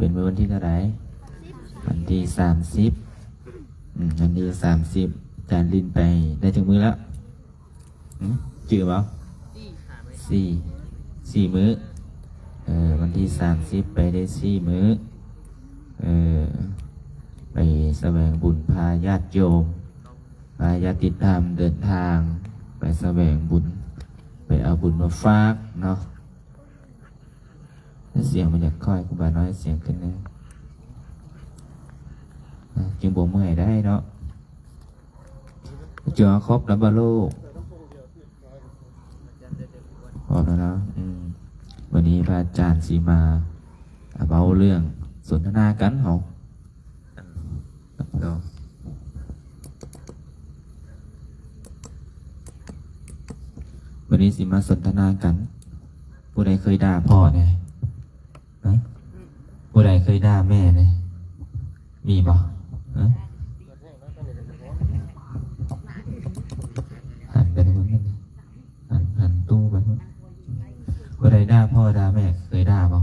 ປັນມື້ວັນທີເທົ່າໃດ? ວັນທີສາມສິບ. ອືມ ວັນທີສາມສິບ ອາຈານຫຼິ້ນໄປໄດ້ຈັກມື້ແລ້ວ? ຫຶ ຈື່ບໍ່? ສີ່ ສີ່ມື້. ເອີ ວັນທີສາມສິບໄປໄດ້ສີ່ມື້. ເອີ ໄປສະແຫວງບຸນ ພາຍາດໂຍມ ພາຍາດຕິດຕາມເດີນທາງໄປສະແຫວງບຸນ ໄປເອົາບຸນມາຝາກເນາະ. ສຽງມັນຢາກຄ່ອຍ ຄູບານ້ອຍ ສຽງຂຶ້ນແດ່ ຈຶ່ງບໍ່ເມື່ອຍໄດ້ເນາະ. ຈົວຄົບແລ້ວບໍ່ລູກ? ຄອບແລ້ວເນາະ. ອືມ ວັນນີ້ພະອາຈານຊິມາເວົ້າເລື່ອງສົນທະນາກັນເຮົາ. ເນາະ ວັນນີ້ຊິມາສົນທະນາກັນ. ຜູ້ໃດເຄີຍດ່າພໍ່ແດ່? ຮະ? ຜູ້ໃດເຄີຍດ່າແມ່ແດ່? ມີບໍ່? ຮະ? ຫັນໄປທາງນັ້ນ ຫັນ ຫັນຕູ້ໄປພຸ້ນ. ຜູ້ໃດດ່າພໍ່ດ່າແມ່ ເຄີຍດ່າບໍ່?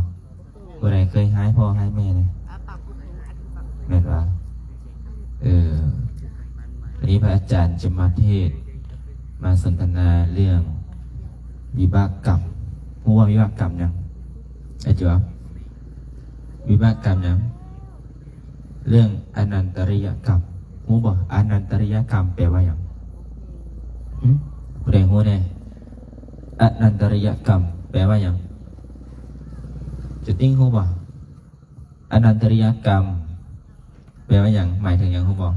ຜູ້ໃດເຄີຍຮ້າຍພໍ່ຮ້າຍແມ່ແດ່? ແມ່ນບໍ່? ເອີ ອັນນີ້ພະອາຈານຈະມາເທດ ມາສົນທະນາເລື່ອງວິບາກກຳ. ຮູ້ວ່າວິບາກກຳຫຍັງ? ໄອ້ຈົວ ວິບາກກຳຫຍັງ? ເລື່ອງອະນັນຕະລິຍະກຳ. ຮູ້ບໍ່ ອະນັນຕະລິຍະກຳແປວ່າຫຍັງ? ຫຶ ຜູ້ໃດຮູ້ແດ່? ອະນັນຕະລິຍະກຳແປວ່າຫຍັງ? ຈະຕິງຮູ້ບໍ່? ອະນັນຕະລິຍະກຳແປວ່າຫຍັງ? ໝາຍເຖິງຫຍັງ ຮູ້ບໍ່?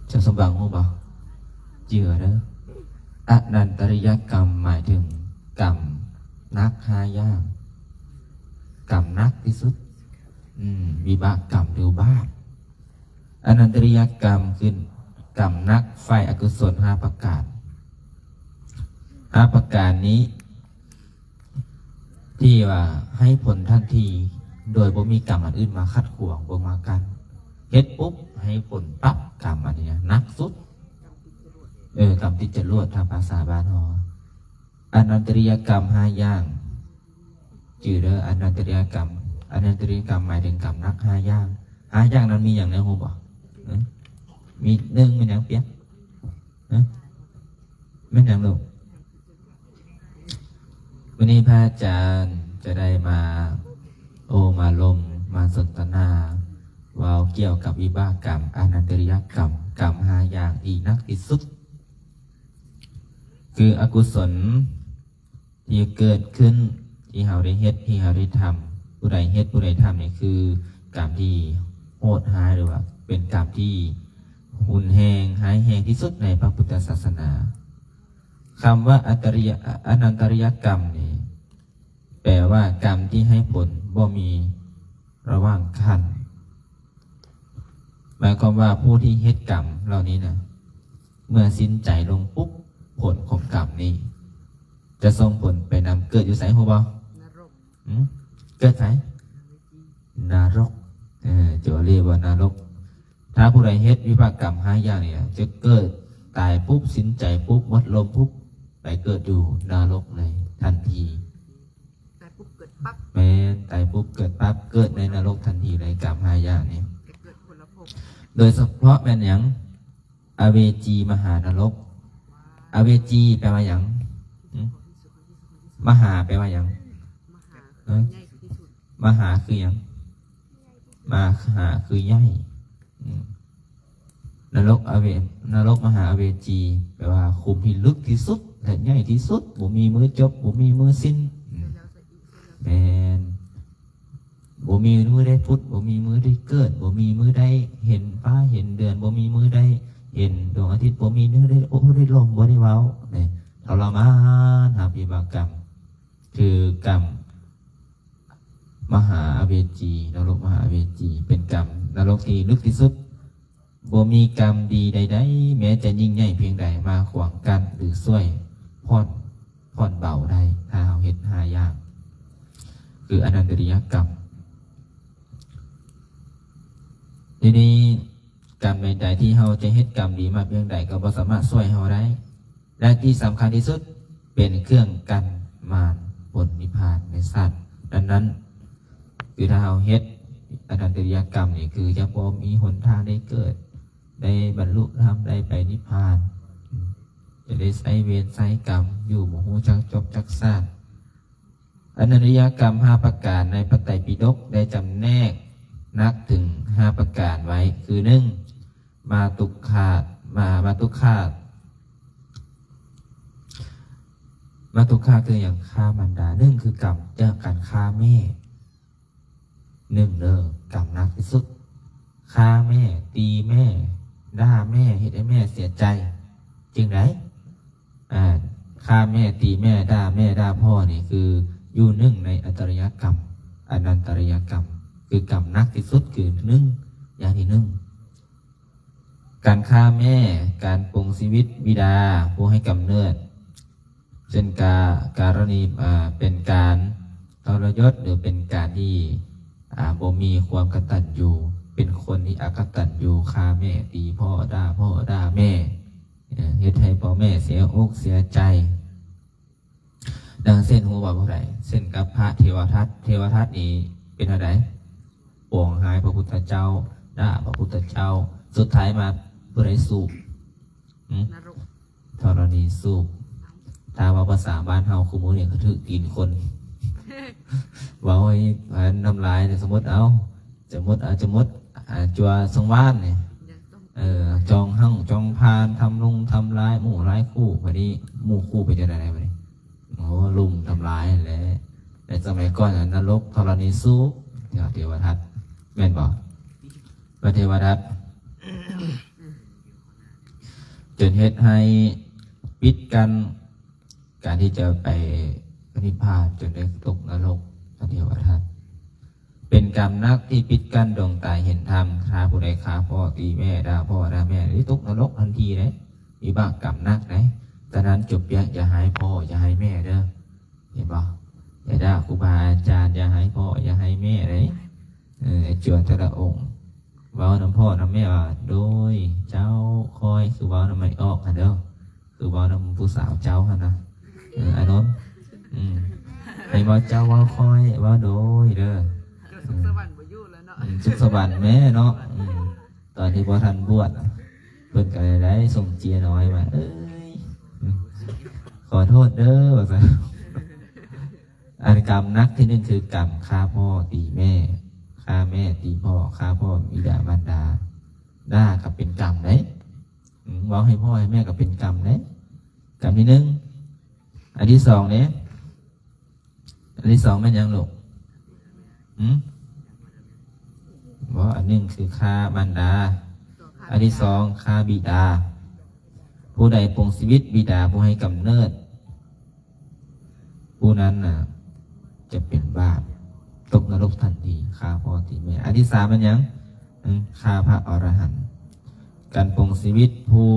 ເຈົ້າສົມຫວັງຮູ້ບໍ່? ຈື່ເດີ ອະນັນຕະລິຍະກຳໝາຍເຖິງກຳໜັກຫ້າຢ່າງ. ກຳໜັກທີ່ສຸດ ອືມ ວິບາກກຳ ຫຼືບາບ. ອະນັນຕະລິຍະກຳຄືກຳໜັກຝ່າຍອະກຸສົນຫ້າປະການ. ຫ້າປະການນີ້ ທີ່ວ່າໃຫ້ຜົນທັນທີ ໂດຍບໍ່ມີກຳອັນອື່ນມາຂັດຂວາງ ບໍ່ມາກັ້ນ. ເຮັດປຸບໃຫ້ຜົນປັບ. ກຳອັນນີ້ນະໜັກສຸດ. ເອີ ກຳຕິດຈະຫຼວດ ຖ້າພາສາບ້ານເຮົາ. ອະນັນຕະລິຍະກຳຫ້າຢ່າງ. ຈື່ເດີ ອະນັນຕະລິຍະກຳ. ອະນັນຕະລິຍະກຳໝາຍເຖິງກຳໜັກຫ້າຢ່າງ. ຫ້າຢ່າງນັ້ນມີຫຍັງແດ່ ຮູ້ບໍ່? ເອີ ມີ ໜຶ່ງ ແມ່ນຫຍັງປຽກ? ຮະ? ແມ່ນຫຍັງລູກ? ມື້ນີ້ພະອາຈານຈະໄດ້ມາໂອ້ມາລົມ ມາສົນທະນາ ເວົ້າກ່ຽວກັບວິບາກກຳ ອະນັນຕະລິຍະກຳ ກຳຫ້າຢ່າງທີ່ໜັກທີ່ສຸດ ຄືອະກຸສົນ ທີ່ເກີດຂຶ້ນ ທີ່ເຮົາໄດ້ເຮັດ ທີ່ເຮົາໄດ້ທຳ. ຜູ້ໃດເຮັດ ຜູ້ໃດທຳນີ້ ຄືກຳທີ່ໂຫດຮ້າຍ ຫຼືວ່າເປັນກຳທີ່ຮຸນແຮງ ຮ້າຍແຮງທີ່ສຸດໃນພະພຸດທະສາສະໜາ. ຄຳວ່າອັດຕະລິຍະ ອະ ອະນັນຕະລິຍະກຳນີ້ ແປວ່າກຳທີ່ໃຫ້ຜົນບໍ່ມີລະຫວ່າງຂັ້ນ. ໝາຍຄວາມວ່າຜູ້ທີ່ເຮັດກຳເຫຼົ່ານີ້ນະ ເມື່ອສິ້ນໃຈລົງປຸບ ຜົນຂອງກຳນີ້ຈະສົ່ງຜົນໄປນຳເກີດຢູ່ໃສ ຮູ້ບໍ່? ນະລົກ. ຫຶ? ເກີດໃສ? ນະລົກ. ເອີ ໂຈເລວ່ານະລົກ. ຖ້າຜູ້ໃດເຮັດວິບາກກຳຫ້າຢ່າງນີ້ນະ ຈະເກີດ ຕາຍປຸບ ສິ້ນໃຈປຸບ ໝົດລົມປຸບ ໄປເກີດຢູ່ນະລົກເລີຍທັນທີ. ຕາຍປຸບເກີດປັບ. ແມ່ນ ຕາຍປຸບເກີດປັບ ເກີດໃນນະລົກທັນທີເລີຍ ກຳຫ້າຢ່າງນີ້. ໄປເກີດຄົນລະພົບ. ໂດຍສະເພາະແມ່ນຫຍັງ? ອະເວຈີ ມະຫານະລົກ. ອະເວຈີແປວ່າຫຍັງ? ຫຶ? ມະຫາແປວ່າຫຍັງ? ມະຫາ ເອີ? ໃຫຍ່ທີ່ສຸດ. ມະຫາຄືຫຍັງ? ມະຫາຄືໃຫຍ່. ອືມ ນະລົກອະເວ ນະລົກມະຫາອະເວຈີ ແປວ່າຂຸມທີ່ເລິກທີ່ສຸດ ແລະ ໃຫຍ່ທີ່ສຸດ ບໍ່ມີມື້ຈົບ ບໍ່ມີມື້ສິ້ນ. ອືມ ແມ່ນ ບໍ່ມີມື້ໄດ້ຜຸດ ບໍ່ມີມື້ໄດ້ເກີດ ບໍ່ມີມື້ໄດ້ເຫັນຟ້າເຫັນເດືອນ ບໍ່ມີມື້ໄດ້ເຫັນດວງອາທິດ ບໍ່ມີມື້ໄດ້ໂອ້ໄດ້ລົມ ບໍ່ໄດ້ເວົ້າ. ນີ້ ທໍລະມານຮັບວິບາກກຳ ຄືກຳ ມະຫາອະເວຈີ ນະລົກມະຫາອະເວຈີ ເປັນກຳນະລົກທີ່ເລິກທີ່ສຸດ. ບໍ່ມີກຳດີໃດໆ ແມ້ຈະຍິ່ງໃຫຍ່ພຽງໃດ ມາຂວາງກັ້ນ ຫຼື ຊ່ວຍຜ່ອນ ຜ່ອນເບົາໄດ້ ຖ້າເຮົາເຮັດຫ້າຢ່າງ ຄືອະນັນຕະລິຍະກຳ. ທີນີ້ ກຳໃດໆ ທີ່ເຮົາຈະເຮັດກຳດີມາພຽງໃດ ກໍບໍ່ສາມາດຊ່ວຍເຮົາໄດ້. ແລະ ທີ່ສຳຄັນທີ່ສຸດ ເປັນເຄື່ອງກັ້ນມານພົນນິບພານໃນຊາດນັ້ນໆ. ຄືຖ້າເຮົາເຮັດອະນັນຕະລິຍະກຳນີ້ ຄືຈະບໍ່ມີຫົນທາງໄດ້ເກີດ ໄດ້ບັນລຸທຳ ໄດ້ໄປນິບພານ ຈະໄດ້ໃຊ້ເວນໃຊ້ກຳຢູ່ບໍ່ຮູ້ຈັກຈົບຈັກຊາດ. ອະນັນຕະລິຍະກຳຫ້າປະການໃນພະໄຕປິດົກໄດ້ຈຳແນກໜັກເຖິງຫ້າປະການໄວ້ ຄື ໜຶ່ງ ມາຕຸຄາ ມາ ມາຕຸຄາ ມາຕຸຄາຄືຫຍັງ? ຂ້າມານດາ. ໜຶ່ງ ຄືກຳຈາກການຂ້າແມ່. ໜຶ່ງເດີ ກຳໜັກທີ່ສຸດ ຂ້າແມ່ ຕີແມ່ ດ່າແມ່ ເຮັດໃຫ້ແມ່ເສຍໃຈ ຈຶ່ງໃດ? ອ່າ ຂ້າແມ່ ຕີແມ່ ດ່າແມ່ ດ່າພໍ່ນີ້ ຄືຢູ່ໜຶ່ງໃນອະຕະລິຍະກຳ ອະນັນຕະລິຍະກຳ ຄືກຳໜັກທີ່ສຸດ ຄື ໜຶ່ງ ຢ່າງທີໜຶ່ງ ການຂ້າແມ່ ການປົງຊີວິດບິດາຜູ້ໃຫ້ກຳເນີດ ເຊັ່ນກາ ກາລະນີ ອ່າ ເປັນການທໍລະຍົດ ຫຼື ເປັນການທີ່ ອ່າ ບໍ່ມີຄວາມກະຕັນຍູ ເປັນຄົນທີ່ອະກະຕັນຍູ ຂ້າແມ່ ຕີພໍ່ ດ່າພໍ່ ດ່າແມ່ ເຮັດໃຫ້ພໍ່ແມ່ເສຍອົກເສຍໃຈ. ດັ່ງເຊັ່ນ ຮູ້ວ່າຜູ້ໃດ ເຊັ່ນກັບພະເທວະທັດ ເທວະທັດນີ້ເປັນແນວໃດ? ປອງຮ້າຍພະພຸດທະເຈົ້າ ດ່າພະພຸດທະເຈົ້າ ສຸດທ້າຍມາຜູ້ໃດສູບ? ຫຶ? ນະລົກ ທໍລະນີສູບ. ຖ້າເວົ້າພາສາບ້ານເຮົາຄູ່ມື້ນີ້ ກະຖືກຕີນຄົນ ເວົ້າໃຫ້ ໃຫ້ນ້ຳລາຍ ສົມມຸດເອົາ ສະມຸດ ອາ ສະມຸດ ອາ ຈົວສົງຫວານນີ້ ເອີ ຈອງຮັ່ງຈອງຜ່ານ ທຳລົງທຳລາຍໝູ່ລາຍຄູ່. ບາດນີ້ໝູ່ຄູ່ເປັນຈັ່ງໃດບາດນີ້? ໂອ້ ລຸມທຳລາຍຫັ້ນແຫຼະ. ໃນສະໄໝກ່ອນນະລົກທໍລະນີສູບ ເທວະທັດ ແມ່ນບໍ່? ພະເທວະທັດ ຈົນເຮັດໃຫ້ປິດກັ້ນ ການທີ່ຈະໄປພະນິບພານ ຈົນໄດ້ຕົກນະລົກ ພະເທວະທັດ ເປັນກຳໜັກທີ່ປິດກັ້ນດວງຕາເຫັນທຳ. ຖ້າຜູ້ໃດຂ້າພໍ່ຕີແມ່ ດ່າພໍ່ດ່າແມ່ ໄດ້ຕົກນະລົກທັນທີເດ້ ວິບາກກຳໜັກເດ້. ສະນັ້ນ ຈຸບປຽກ ຢ່າຮ້າຍພໍ່ ຢ່າຮ້າຍແມ່ເດີ ເຫັນບໍ່? ຢ່າດ່າຄູບາອາຈານ ຢ່າຮ້າຍພໍ່ ຢ່າຮ້າຍແມ່ເດ້. ເອີ ໄອ້ຈົວແຕ່ລະອົງ ເວົ້ານຳພໍ່ນຳແມ່ວ່າ ໂດຍ ເຈົ້າ ຂ້ອຍ ຄືເວົ້ານຳໄອ້ອອກຫັ້ນເດີ ຄືເວົ້ານຳຜູ້ສາວເຈົ້າຫັ້ນນະ. ເອີ ອານົນ ອືມ ໃຫ້ເວົ້າເຈົ້າ ເວົ້າຂ້ອຍ ເວົ້າໂດຍເດີ. ສຸກສະຫວັນບໍ່ຢູ່ແລ້ວເນາະ ອືມ ສຸກສະຫວັນແມ່ເນາະ. ອືມ ຕອນທີ່ບໍ່ທັນບວດ ເພິ່ນກະໄດ້ສົ່ງເຈຍນ້ອຍມາ ເອີຍ ຂໍໂທດເດີ ວ່າຊັ້ນ. ອັນກຳໜັກທີໜຶ່ງຄືກຳຂ້າພໍ່ຕີແມ່ ຂ້າແມ່ຕີພໍ່ ຂ້າພໍ່ບິດາມານດາ ດ່າກະເປັນກຳເດ້. ອືມ ເວົ້າໃຫ້ພໍ່ໃຫ້ແມ່ກະເປັນກຳເດ້ ກຳທີໜຶ່ງ. ອັນທີສອງເດ້ ອັນທີສອງແມ່ນຫຍັງລູກ? ຫື? ບໍ່ ອັນໜຶ່ງຄືຂ້າມານດາ ອັນທີສອງຂ້າບິດາ. ຜູ້ໃດປົງຊີວິດບິດາຜູ້ໃຫ້ກຳເນີດ ຜູ້ນັ້ນນະຈະເປັນບາບ ຕົກນະລົກທັນທີ ຂ້າພໍ່ຕີແມ່. ອັນທີສາມແມ່ນຫຍັງ? ອືມ ຂ້າພະອໍລະຫັນ. ການປົງຊີວິດຜູ້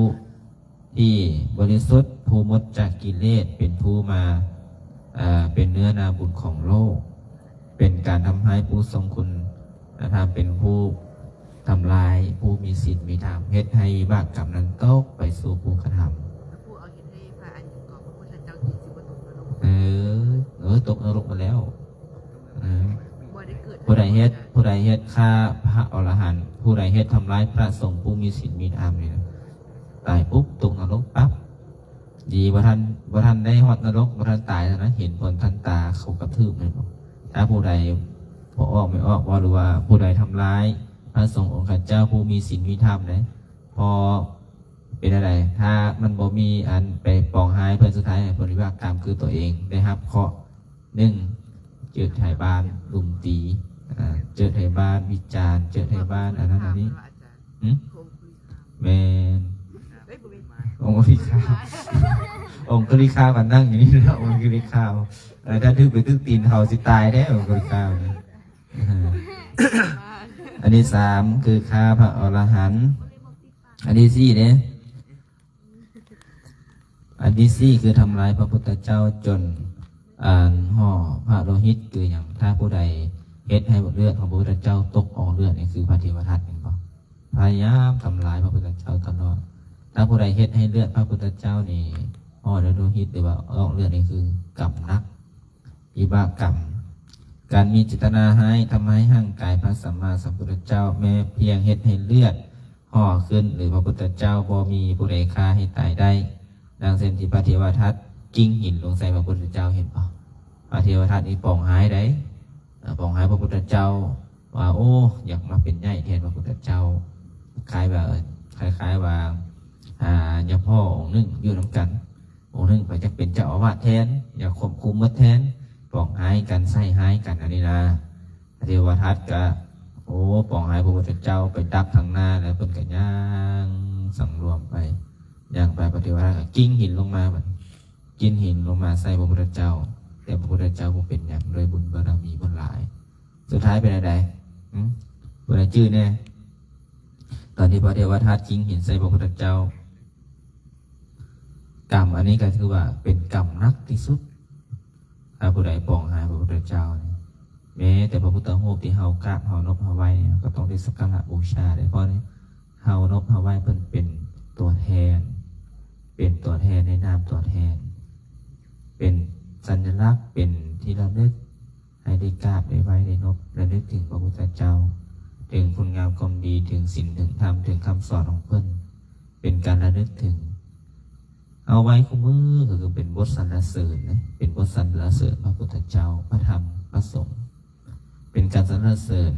ທີ່ບໍລິສຸດ ຜູ້ໝົດຈາກກິເລດ ເປັນຜູ້ມາ ເປັນເນື້ອນາບຸນຂອງໂລກ ເປັນການທຳຮ້າຍຜູ້ຊົງຄຸນນະທຳ ເປັນຜູ້ ທຳລາຍຜູ້ມີສິນມີທຳ ເຮັດໃຫ້ວິບາກກຳນັ້ນຕົກໄປສູ່ຜູ້ກະທຳ. ແລ້ວຜູ້ເອົາເຮັດໃຫ້ພະອັນຫຍັງກໍ ພະພຸດທະເຈົ້າກິນ ຊິບໍ່ຕົກນະລົກ. ເອີ ເອີ ຕົກນະລົກມາແລ້ວ. ເອີ ບໍ່ໄດ້ເກີດ ຜູ້ໃດເຮັດ ຜູ້ໃດເຮັດຂ້າພະອໍລະຫັນ ຜູ້ໃດເຮັດທຳລາຍພະສົງຜູ້ມີສິນມີທຳນີ້ນະ ຕາຍປຸບຕົກນະລົກປັບ. ດີ ບໍ່ທັນ ບໍ່ທັນໄດ້ຮອດນະລົກ ບໍ່ທັນຕາຍຫັ້ນນະ ເຫັນຜົນທັນຕາ ເຂົາກະຖືກແມ່ນບໍ່? ຖ້າຜູ້ໃດບໍ່ອອກ ບໍ່ອອກ ບໍ່ ຫຼືວ່າຜູ້ໃດທຳລາຍພະສົງອົງຄະເຈົ້າຜູ້ມີສິນມີທຳເດ້ ພໍເປັນແນວໃດ? ຖ້າມັນບໍ່ມີອັນໄປປອງຮ້າຍເພິ່ນ ສຸດທ້າຍເພິ່ນວິບາກກຳຄືຕົວເອງໄດ້ຮັບເຄາະ ໜຶ່ງ ເຈີດໄທບ້ານລຸມຕີ ອາ ເຈີດໄທບ້ານວິຈານ ເຈີດໄທບ້ານອັນນັ້ນອັນນີ້. ຫຶ? ແມ່ນ ອົງຄະລິຄາ ອົງຄະລິຄາມັນນັ່ງຢູ່ນີ້ເນາະ ອົງຄະລິຄາ. ເອີ ຖ້າຖືກໄປຖືກຕີນເຂົາຊິຕາຍແທ້ ອົງຄະລິຄາ. ອັນທີສາມຄືຂ້າພະອໍລະຫັນ. ອັນທີສີ່ເດ້? ອັນທີສີ່ຄືທຳລາຍພະພຸດທະເຈົ້າຈົນ ອັນ ຫໍ່ພະໂລຫິດຄືຫຍັງ? ຖ້າຜູ້ໃດເຮັດໃຫ້ເລືອດຂອງພະພຸດທະເຈົ້າຕົກອອກເລືອດນີ້ ຄືພະເທວະທັດແມ່ນບໍ່? ພະຍາຍາມທຳລາຍພະພຸດທະເຈົ້າຕະຫຼອດ. ຖ້າຜູ້ໃດເຮັດໃຫ້ເລືອດພະພຸດທະເຈົ້ານີ້ຫໍ່ດ້ວຍໂລຫິດ ຫຼືວ່າອອກເລືອດນີ້ ຄືກຳໜັກ ວິບາກກຳ. ການມີເຈດຕະນາຮ້າຍ ທຳຮ້າຍຮ່າງກາຍພະສຳມາສຳພຸດທະເຈົ້າ ແມ້ພຽງເຮັດໃຫ້ເລືອດຫໍ່ຂຶ້ນ ຫຼື ພະພຸດທະເຈົ້າບໍ່ມີຜູ້ໃດຂ້າໃຫ້ຕາຍໄດ້. ດັ່ງເຊັ່ນທີ່ພະເທວະທັດກິ້ງຫີນລົງໃສ່ພະພຸດທະເຈົ້າ ເຫັນບໍ່? ພະເທວະທັດນີ້ປອງຮ້າຍໃດ໋ ເອີ ປອງຮ້າຍພະພຸດທະເຈົ້າ ວ່າ ໂອ້ ຢາກມາເປັນໃຫຍ່ແທນພະພຸດທະເຈົ້າ ຄ້າຍວ່າ ຄ້າຍໆວ່າ ອາ ຍາພໍ່ອົງໜຶ່ງຢູ່ນຳກັນ ອົງໜຶ່ງໄປຈັກເປັນເຈົ້າອາວາດແທນ ຢາກຄວບຄຸມໝົດແທນ ປອງຮ້າຍກັນ ໃສ່ຮ້າຍກັນ ອັນນີ້ນະ. ພະເທວະທັດກະ ໂອ້ ປອງຮ້າຍພະພຸດທະເຈົ້າໄປດັກທາງໜ້າ ແລ້ວເພິ່ນກະຍ່າງສັງລວມໄປ ຍ່າງໄປ ພະເທວະທັດກະກິ້ງຫີນລົງມາ ບາດນີ້ ກິ້ງຫີນລົງມາໃສ່ພະພຸດທະເຈົ້າ ແຕ່ພະພຸດທະເຈົ້າບໍ່ເປັນຫຍັງ ດ້ວຍບຸນບາລະມີເພິ່ນຫຼາຍ. ສຸດທ້າຍເປັນແນວໃດ? ຫຶ? ຜູ້ໃດຈື່ແດ່? ຕອນທີ່ພະເທວະທັດກິ້ງຫີນໃສ່ພະພຸດທະເຈົ້າ ກຳອັນນີ້ກໍຖືວ່າເປັນກຳໜັກທີ່ສຸດ. ຖ້າຜູ້ໃດປອງຮ້າຍພະພຸດທະເຈົ້ານີ້ ແມ້ແຕ່ພະພຸດທະຮູບທີ່ເຮົາກາບ ເຮົານົບ ເຮົາໄຫວ້ນີ້ ເຮົາກໍຕ້ອງໄດ້ສັກກາລະບູຊາເດ້ ເພາະນີ້ເຮົານົບ ເຮົາໄຫວ້ເພິ່ນເປັນຕົວແທນ ເປັນຕົວແທນໃນນາມຕົວແທນ ເປັນສັນຍະລັກ ເປັນທີ່ລະນຶກ ໃຫ້ໄດ້ກາບ ໄດ້ໄຫວ້ ໄດ້ນົບ ລະນຶກເຖິງພະພຸດທະເຈົ້າ ເຖິງຄຸນງາມຄວາມດີ ເຖິງສິນ ເຖິງທຳ ເຖິງຄຳສອນຂອງເພິ່ນ ເປັນການລະນຶກເຖິງ. ເອົາໄວ້ຄູ່ມື້ກໍຄືເປັນບົດສັນລະເສີນນະ ເປັນບົດສັນລະເສີນພະພຸດທະເຈົ້າ ພະທຳ ພະສົງ ເປັນການສັນລະເສີນ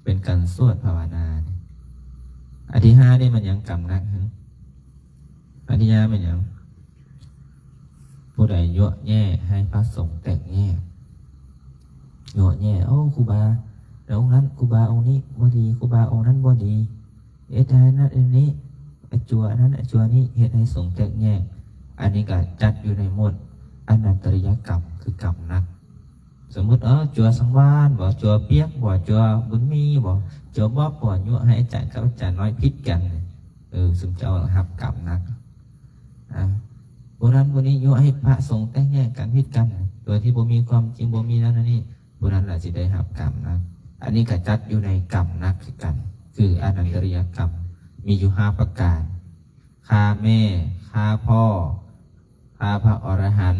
ເປັນການສວດພາວະນາ. ອັນທີຫ້ານີ້ມັນຫຍັງ? ກຳໜັກ. ອັນທີຫ້າແມ່ນຫຍັງ? ຜູ້ໃດຍົວະແຍ່ໃຫ້ພະສົງແຕກແຍກ ຍົວະແຍ່ ໂອ້ ຄູບາອົງນັ້ນ ຄູບາອົງນີ້ບໍ່ດີ ຄູບາອົງນັ້ນບໍ່ດີ ເຮັດອັນນັ້ນອັນນີ້ ອາຈົວອັນນັ້ນອາຈົວນີ້ ເຮັດໃຫ້ສົງແຕກແຍກ ອັນນີ້ກໍຈັດຢູ່ໃນໝວດອະນັນຕະລິຍະກຳ ຄືກຳໜັກ. ສົມມຸດ ເອີ ຈົວສັງວານບໍ ຈົວປຽກບໍ ຈົວບຸນມີບໍ ຈົວບອບບໍ ຍຸໃຫ້ອາຈານກັບອາຈານນ້ອຍຜິດກັນ ເອີ ຊຸມເຈົ້າຮັບກຳໜັກ. ອາ ຜູ້ນັ້ນຜູ້ນີ້ຍຸໃຫ້ພະສົງແຕກແຍກກັນ ຜິດກັນ ໂດຍທີ່ບໍ່ມີຄວາມຈິງ ບໍ່ມີນັ້ນອັນນີ້ ຜູ້ນັ້ນລະຊິໄດ້ຮັບກຳໜັກ. ອັນນີ້ກະຈັດຢູ່ໃນກຳໜັກຄືກັນ ຄືອະນັນຕະລິຍະກຳ ມີຢູ່ຫ້າປະການ ຂ້າແມ່ ຂ້າພໍ່ ຂ້າພະອໍລະຫັນ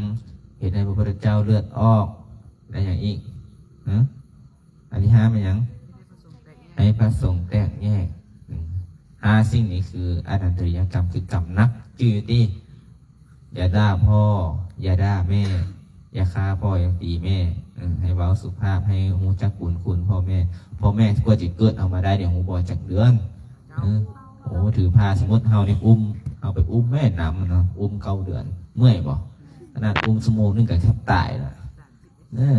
ເຮັດໃຫ້ພະພຸດທະເຈົ້າເລືອດອອກ ແລະຫຍັງອີກ? ຫຶ? ອັນທີຫ້າແມ່ນຫຍັງ? ໃຫ້ພະສົງແຕກແຍກ. ອາ ຫ້າສິ່ງນີ້ຄືອະນັນຕະລິຍະກຳ ຄືກຳໜັກ ຈື່ຕິ? ຢ່າດ່າພໍ່ ຢ່າດ່າແມ່ ຢ່າຂ້າພໍ່ ຢ່າຕີແມ່ ເອີ ໃຫ້ເວົ້າສຸພາບ ໃຫ້ຮູ້ຈັກບຸນຄຸນພໍ່ແມ່. ພໍ່ແມ່ກວ່າຊິເກີດເຮົາມາໄດ້ນີ້ ຮູ້ບໍ່ ຈັກເດືອນ? ເອີ ໂອ້ ຖືພາ ສົມມຸດເຮົານີ້ອຸ້ມ ເຮົາໄປອຸ້ມແມ່ນຳເນາະ ອຸ້ມເກົ້າເດືອນ ເມື່ອຍບໍ່? ຂະໜາດອຸ້ມຊົ່ວໂມງໜຶ່ງກໍແທບຕາຍລະ. ເອີ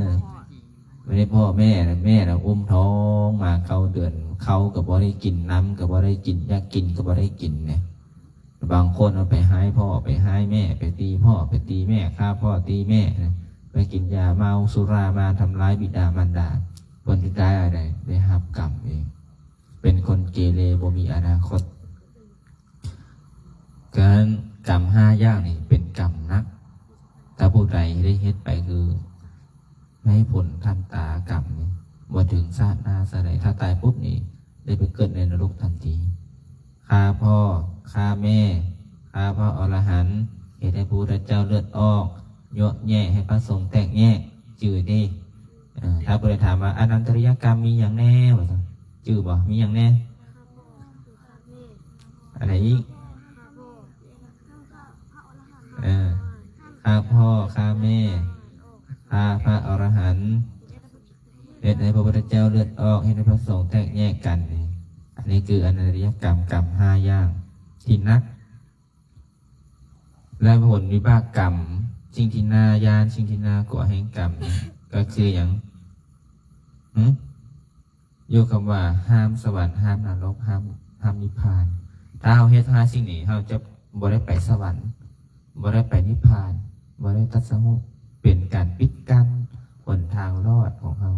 ບໍ່ໄດ້ພໍ່ແມ່ນະ ແມ່ນະອຸ້ມທ້ອງມາເກົ້າເດືອນ ເຂົ້າກໍບໍ່ໄດ້ກິນ ນ້ຳກໍບໍ່ໄດ້ກິນ ຢາກກິນກໍບໍ່ໄດ້ກິນແດ່. ບາງຄົນເອົາໄປຮ້າຍພໍ່ ໄປຮ້າຍແມ່ ໄປຕີພໍ່ ໄປຕີແມ່ ຂ້າພໍ່ຕີແມ່ ໄປກິນຢາເມົາສຸລາມາ ທຳລາຍບິດາມານດາ ຜົນສຸດທ້າຍໄດ້ ໄດ້ຮັບກຳເອງ ເປັນຄົນເກເລ ບໍ່ມີອະນາຄົດ. ການ ກຳຫ້າຢ່າງນີ້ເປັນກຳໜັກ ຖ້າຜູ້ໃດໄດ້ເຮັດໄປຄືໃຫ້ຜົນທັນຕາກຳນີ້ ບໍ່ເຖິງຊາດໜ້າຊາດໃດ ຖ້າຕາຍປຸບນີ້ໄດ້ໄປເກີດໃນນະລົກທັນທີ. ຂ້າພໍ່ ຂ້າແມ່ ຂ້າພະອໍລະຫັນ ເຮັດໃຫ້ພະພຸດທະເຈົ້າເລືອດອອກ ຍົວະແຍ່ໃຫ້ພະສົງແຕກແຍກ ຈື່ຕິ? ເອີ ຖ້າຜູ້ໃດຖາມວ່າ ອະນັນຕະລິຍະກຳມີຫຍັງແດ່? ວ່າຊັ້ນ ຈື່ບໍ່? ມີຫຍັງແດ່? ອັນໃດອີກ? ເອີ ຂ້າພໍ່ ຂ້າແມ່ ຂ້າພະອໍລະຫັນ ເຮັດໃຫ້ພະພຸດທະເຈົ້າເລືອດອອກ ເຮັດໃຫ້ພະສົງແຕກແຍກກັນນີ້ ອັນນີ້ຄືອະນັນຕະລິຍະກຳ ກຳຫ້າຢ່າງທີ່ໜັກ ແລະ ຜົນວິບາກກຳ ສິ່ງທີ່ໜ້າຢ້ານ ສິ່ງທີ່ໜ້າກົວແຫ່ງກຳນີ້ ກໍຄືຫຍັງ? ຫຶ? ຢູ່ຄຳວ່າຫ້າມສະຫວັນ ຫ້າມນະລົກ ຫ້າມ ຫ້າມນິບພານ. ຖ້າເຮົາເຮັດຫ້າສິ່ງນີ້ ເຮົາຈະບໍ່ໄດ້ໄປສະຫວັນ ບໍ່ໄດ້ໄປນິບພານ ບໍ່ໄດ້ຕັດສະຮູ້ ເປັນການປິດກັ້ນຫົນທາງລອດຂອງເຮົາ.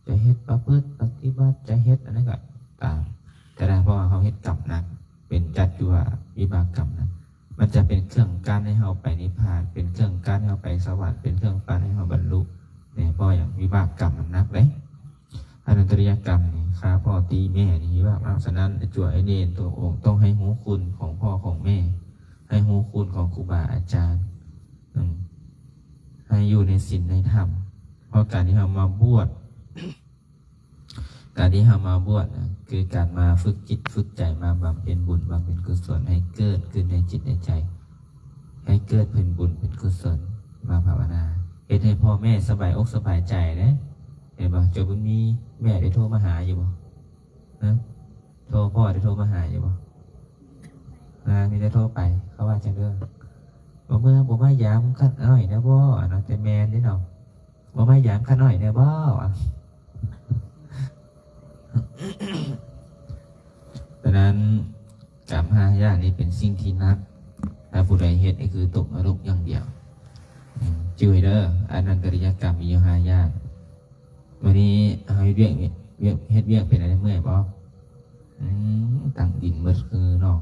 ຈະເຮັດປະພຶດປະຕິບັດ ຈະເຮັດອັນໃດກໍຕາມ ແຕ່ຖ້າເພາະວ່າເຮົາເຮັດກຳໜັກ ເປັນຈັດຢູ່ວ່າວິບາກກຳນັ້ນ ມັນຈະເປັນເຄື່ອງກັ້ນໃຫ້ເຮົາໄປນິບພານ ເປັນເຄື່ອງກັ້ນໃຫ້ເຮົາໄປສະຫວັນ ເປັນເຄື່ອງກັ້ນໃຫ້ເຮົາບັນລຸ ແມ່ນເພາະຫຍັງ? ວິບາກກຳມັນໜັກເດ້. ອະນັນຕະລິຍະກຳນີ້ ຂ້າພໍ່ຕີແມ່ນີ້ ວິບາກໜັກ. ສະນັ້ນ ອາຈົວ ອາເນນ ຕົວອົງຕ້ອງໃຫ້ຮູ້ຄຸນຂອງພໍ່ຂອງແມ່ ໃຫ້ຮູ້ຄຸນຂອງຄູບາອາຈານ ອືມ ໃຫ້ຢູ່ໃນສິນໃນທຳ. ພາະການທີ່ເຮົາມາບວດ ການທີ່ເຮົາມາບວດນະ ຄືການມາຝຶກຈິດຝຶກໃຈ ມາບຳເພັນບຸນບຳເພັນກຸສົນ ໃຫ້ເກີດຂຶ້ນໃນຈິດໃນໃຈ ໃຫ້ເກີດເປັນບຸນເປັນກຸສົນ ມາພາວະນາ ເຮັດໃຫ້ພໍ່ແມ່ສະບາຍອົກສະບາຍໃຈເດ້. ເຫັນບໍ່? ເຈົ້າບຸນມີ ແມ່ໄດ້ໂທມາຫາຢູ່ບໍ່? ຮະ? ໂທ ພໍ່ໄດ້ໂທມາຫາຢູ່ບໍ່? ອ່າ ມີແຕ່ໂທໄປ ເຂົາວ່າຈັ່ງເດີ ບໍ່ເມືອ ບໍ່ມາຢາມຂ້ານ້ອຍແດ່ບໍ? ອັນນັ້ນແຕ່ແມ່ນເດ້ເນາະ ບໍ່ມາຢາມຂ້ານ້ອຍແດ່ບໍ? ສະນັ້ນ ກຳຫ້າຢ່າງນີ້ເປັນສິ່ງທີ່ໜັກ ຖ້າຜູ້ໃດເຮັດນີ້ຄືຕົກນະລົກຢ່າງດຽວ. ອືມ ຈື່ໄວ້ເດີ ອະນັນຕະລິຍະກຳມີຢູ່ຫ້າຢ່າງ. ມື້ນີ້ເຮົາເຮັດວຽກ ວຽກ ເຮັດວຽກເປັນແນວໃດ ເມື່ອຍບໍ່? ອືມ ຕັ້ງດິນໝົດຄືເນາະ.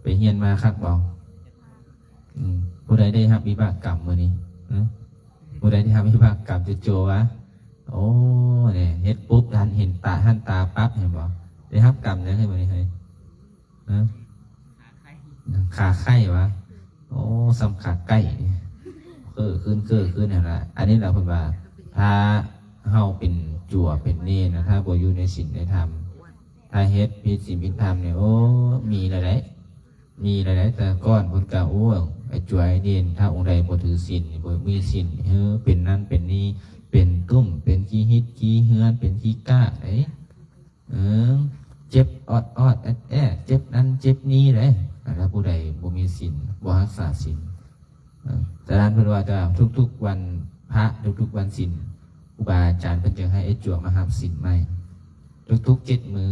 ໄປຮຽນມາຄັກບໍ່? ອືມ ຜູ້ໃດໄດ້ຮັບວິບາກກຳມື້ນີ້? ຫຶ? ຜູ້ໃດໄດ້ຮັບວິບາກກຳໂຈໆວະ? ໂອ້ ນີ້ເຮັດປຸບທັນເຫັນຕາ ທັນຕາປັບ ເຫັນບໍ່? ໄດ້ຮັບກຳຫຍັງໃຫ້ມື້ນີ້ເຮີ້ຍ? ຮະ? ຂາໄຂ້ວະ? ໂອ້ ສ່ຳຂາໄກ່ນີ້ ເຄີຂຶ້ນ ເຄີຂຶ້ນຫັ້ນລະ. ອັນນີ້ລະເພິ່ນວ່າ ຖ້າເຮົາເປັນຈົວເປັນເນນນະ ຖ້າບໍ່ຢູ່ໃນສິນໃນທຳ ຖ້າເຮັດຜິດສິນຜິດທຳນີ້ ໂອ້ ມີແລ້ວໃດ໋ ມີແລ້ວໃດ໋. ແຕ່ກ່ອນເພິ່ນກະ ໂອ້ ໄອ້ຈົວໄອ້ເນນ ຖ້າອົງໃດບໍ່ຖືສິນ ບໍ່ມີສິນ ເຮີ ເປັນນັ້ນເປັນນີ້ ເປັນຕຸ້ມ ເປັນຂີ້ຫິດຂີ້ເຮືອນ ເປັນຂີ້ກ້າງເດ້. ເອີ ເຈັບອອດໆແອດໆ ເຈັບນັ້ນເຈັບນີ້ເດ້ ຖ້າຜູ້ໃດບໍ່ມີສິນ ບໍ່ຮັກສາສິນ. ເອີ ສະນັ້ນເພິ່ນວ່າ ທຸກໆວັນພະ ທຸກໆວັນສິນ ຄູບາອາຈານເພິ່ນຈຶ່ງໃຫ້ໄອ້ຈົວມາຮັບສິນໃໝ່ ທຸກໆເຈັດມື້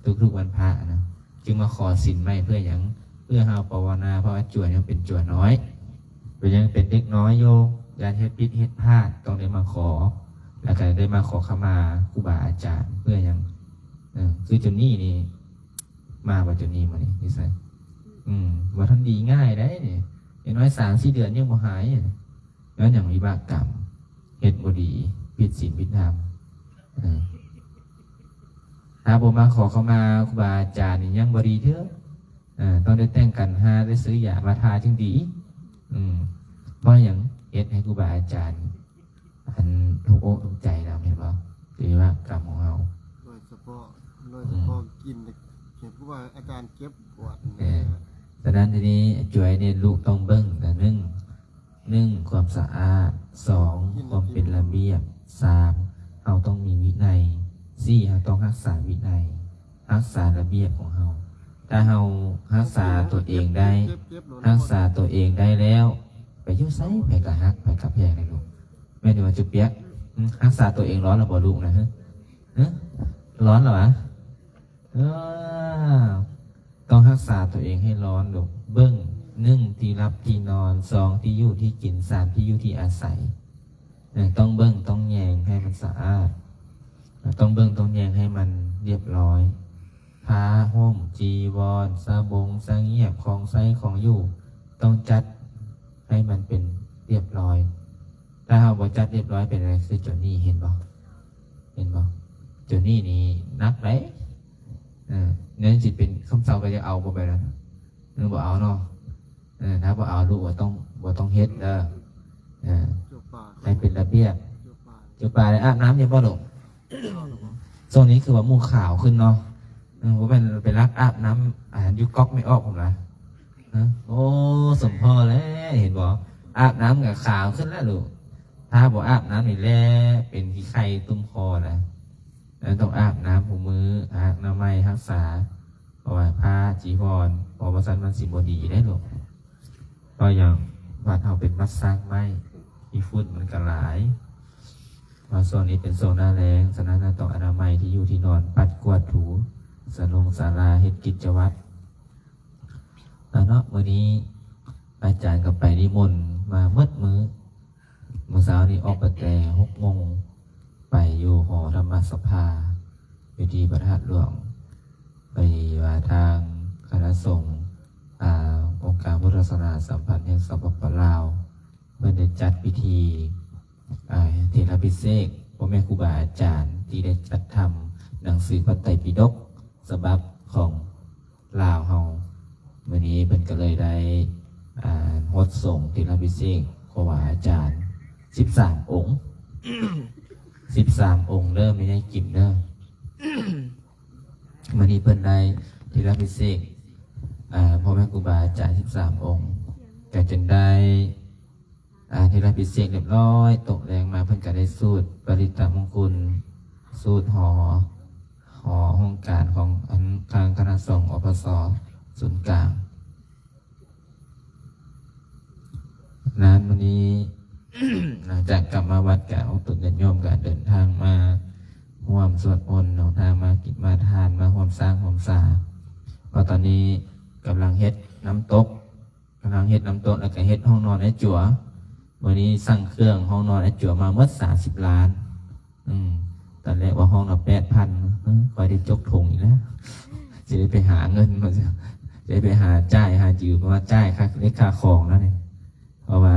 ທຸກໆວັນພະນະ ຈຶ່ງມາຂໍສິນໃໝ່. ເພື່ອຫຍັງ? ເພື່ອເຮົາພາວະນາ ເພາະວ່າຈົວຍັງເປັນຈົວນ້ອຍ ເປັນ ຍັງເປັນເດັກນ້ອຍຢູ່ ຢ້ານເຮັດຜິດເຮັດພາດ ຕ້ອງໄດ້ມາຂໍ ແລ້ວກໍໄດ້ມາຂໍຂະມາຄູບາອາຈານ. ເພື່ອຫຍັງ? ເອີ ຄືຈົນນີ້ນີ້ ມາບໍ່ ຈົນນີ້ມື້ນີ້ ຢູ່ໃສ? ອືມ ບໍ່ທັນດີງ່າຍໃດ໋ນີ້ ຢ່າງໜ້ອຍສາມສີ່ເດືອນຍັງບໍ່ຫາຍ. ຍ້ອນຫຍັງ? ວິບາກກຳ ເຮັດບໍ່ດີ ຜິດສິນຜິດທຳ. ເອີ ຖ້າບໍ່ມາຂໍເຂົ້າມາຄູບາອາຈານນີ້ຍັງບໍ່ດີເທື່ອ. ເອີ ຕ້ອງໄດ້ແຕ່ງຂັນຫ້າ ໄດ້ຊື້ຢາມາທາຈຶ່ງດີ. ອືມ ເພາະຫຍັງ? ເຮັດໃຫ້ຄູບາອາຈານ ອັນ ທຸກອົກທຸກໃຈນຳ ເຫັນບໍ່? ວິບາກກຳຂອງເຮົາ ໂດຍສະເພາະ ໂດຍສະເພາະ ອືມ ກິນ ເຫັນຄືວ່າອາຈານເຈັບປວດ. ເອີ ສະນັ້ນທີນີ້ ຈວຍເນັ້ນລູກຕ້ອງເບິ່ງນະ ໜຶ່ງ ໜຶ່ງ ຄວາມສະອາດ, ສອງ ຄວາມເປັນລະບຽບ, ສາມ ເຮົາຕ້ອງມີວິໄນ, ສີ່ ເຮົາຕ້ອງຮັກສາວິໄນ, ຮັກສາລະບຽບຂອງເຮົາ. ຖ້າເຮົາຮັກສາຕົວເອງໄດ້, ຮັກສາຕົວເອງໄດ້ແລ້ວ, ໄປຢູ່ໃສໃຜກໍຮັກ ໃຜກໍແພງເດ້ລູກ. ແມ່ນຢູ່ວ່າຈຸປຽກ? ຫຶ? ຮັກສາຕົວເອງຮ້ອນແລ້ວບໍ່ລູກນະ? ຫຶ? ຮ້ອນແລ້ວຫວາ? ເອີ ຕ້ອງຮັກສາຕົວເອງໃຫ້ຮ້ອນລູກ. ເບິ່ງ ໜຶ່ງ ທີ່ຫຼັບທີ່ນອນ, ສອງ ທີ່ຢູ່ທີ່ກິນ, ສາມ ທີ່ຢູ່ທີ່ອາໄສ. ເອີ ຕ້ອງເບິ່ງຕ້ອງແຍງໃຫ້ມັນສະອາດ, ຕ້ອງເບິ່ງຕ້ອງແຍງໃຫ້ມັນລຽບຮ້ອຍ. ຜ້າຫົ່ມ, ຈີວອນ, ສະບົງ, ສະງຽບ, ຂອງໃຊ້ຂອງຢູ່ ຕ້ອງຈັດໃຫ້ມັນເປັນລຽບຮ້ອຍ. ຖ້າເຮົາບໍ່ຈັດລຽບຮ້ອຍເປັນຈັ່ງໃດ? ຄືໂຈນີ້ ເຫັນບໍ່? ເຫັນບໍ່? ໂຈນີ້ນີ້ໜັກເດ້. ເອີ ແນວຊິເປັນຄຳເຊົາກໍຈະເອົາບໍ່ໄປນະ? ເອີ ບໍ່ເອົາເນາະ. ເອີ ຖ້າບໍ່ເອົາລູກບໍ່ຕ້ອງ ບໍ່ຕ້ອງເຮັດເດີ. ເອີ ໃຫ້ເປັນລະບຽບ. ຈຸປາໄດ້ອາບນ້ຳຢູ່ບໍ່ລູກ? ຊ່ວງນີ້ຄືວ່າໝູ່ຂາວຂຶ້ນເນາະ. ເອີ ບໍ່ແມ່ນໄປລັກອາບນ້ຳ ອ່າ ຢູ່ກັອກແມ່ອອກພຸ້ນນະ. ຮະ? ໂອ້ ສົມພໍແລ້ວ ເຫັນບໍ່? ອາບນ້ຳກໍຂາວຂຶ້ນແລ້ວລູກ. ຖ້າບໍ່ອາບນ້ຳນີ້ແຫຼະ ເປັນຂີ້ໄຂ້ຕຸ່ມຄໍແລ້ວ. ເອີ ຕ້ອງອາບນ້ຳຄູ່ມື້ ອາບນ້ຳໃໝ່ຮັກສາ ເພາະວ່າຜ້າຈີວອນ ເພາະວ່າຊັ້ນມັນຊິບໍ່ດີເດ້ລູກ. ເພາະຫຍັງ? ວັດເຮົາເປັນວັດສ້າງໃໝ່ ຂີ້ຝຸ່ນມັນກໍຫຼາຍ. ເພາະຊ່ວງນີ້ເປັນຊ່ວງໜ້າແລ້ງ, ສະນັ້ນຕ້ອງອະນາໄມທີ່ຢູ່ທີ່ນອນ, ປັດກວາດຖູ, ສະຫຼົງສາລາ, ເຮັດກິດຈະວັດ. ອາເນາະ ມື້ນີ້ອາຈານກໍໄປນິມົນມາໝົດມື້. ມື້ເຊົ້ານີ້ອອກໄປແຕ່ຫົກໂມງ ໄປຢູ່ຫໍທຳມະສະພາ ຢູ່ທີ່ພະທາດຫຼວງ. ພໍດີວ່າທາງຄະນະສົງ ອາ ອົງການພຸດທະສາສະໜາສຳພັນແຫ່ງ ສປປ ລາວ ເພິ່ນໄດ້ຈັດພິທີ ອາ ເຖລາພິເສກ ພໍ່ແມ່ຄູບາອາຈານ ທີ່ໄດ້ຈັດທຳໜັງສືພະໄຕປິດົກ ສະບັບຂອງ ລາວເຮົາ. ມື້ນີ້ເພິ່ນກໍເລີຍໄດ້ ອ່າ ຫົດສົງເຖລາພິເສກຄູບາອາຈານສິບສາມອົງ. ສິບສາມອົງເດີ ແມ່ໃຫຍ່ກິມເດີ. ມື້ນີ້ເພິ່ນໄດ້ທິລະພິເສກ ອ່າ ພໍ່ແມ່ຄູບາອາຈານສິບສາມອົງ ກໍຈຶ່ງໄດ້ ອ່າ ທີ່ໄດ້ພິເສດຮຽບຮ້ອຍ ຕົກແລງມາເພິ່ນກໍໄດ້ສູດປະລິດຕະມຸງຄຸນ ສູດຫໍ ຫໍຫ້ອງການຂອງອັນທາງຄະນະສົງ ອພສ ສູນກາງ. ນັ້ນ ມື້ນີ້ ຫຼັງຈາກກັບມາວັດ ກໍອອກຕົນຍາດໂຍມກໍເດີນທາງມາຮ່ວມສວດມົນ ເດີນທາງມາກິນມາທານ ມາຮ່ວມສ້າງຮ່ວມສາ ເພາະຕອນນີ້ກຳລັງເຮັດນ້ຳຕົກ ກຳລັງເຮັດນ້ຳຕົກ ແລ້ວກໍເຮັດຫ້ອງນອນອ້າຍຈົວ. ມື້ນີ້ສັ່ງເຄື່ອງຫ້ອງນອນອ້າຍຈົວມາໝົດສາມສິບລ້ານ. ອືມ ຕອນແລກວ່າຫ້ອງລະແປດພັນ ເອີ ຂ້ອຍໄດ້ຈົກຖົງອີກແລ້ວ ຊິໄດ້ໄປຫາເງິນມາ ຊິໄດ້ໄປຫາຈ່າຍ ຫາຢືມມາຈ່າຍຄ່າເຫຼັກຄ່າຂອງແລ້ວນີ້ ເພາະວ່າ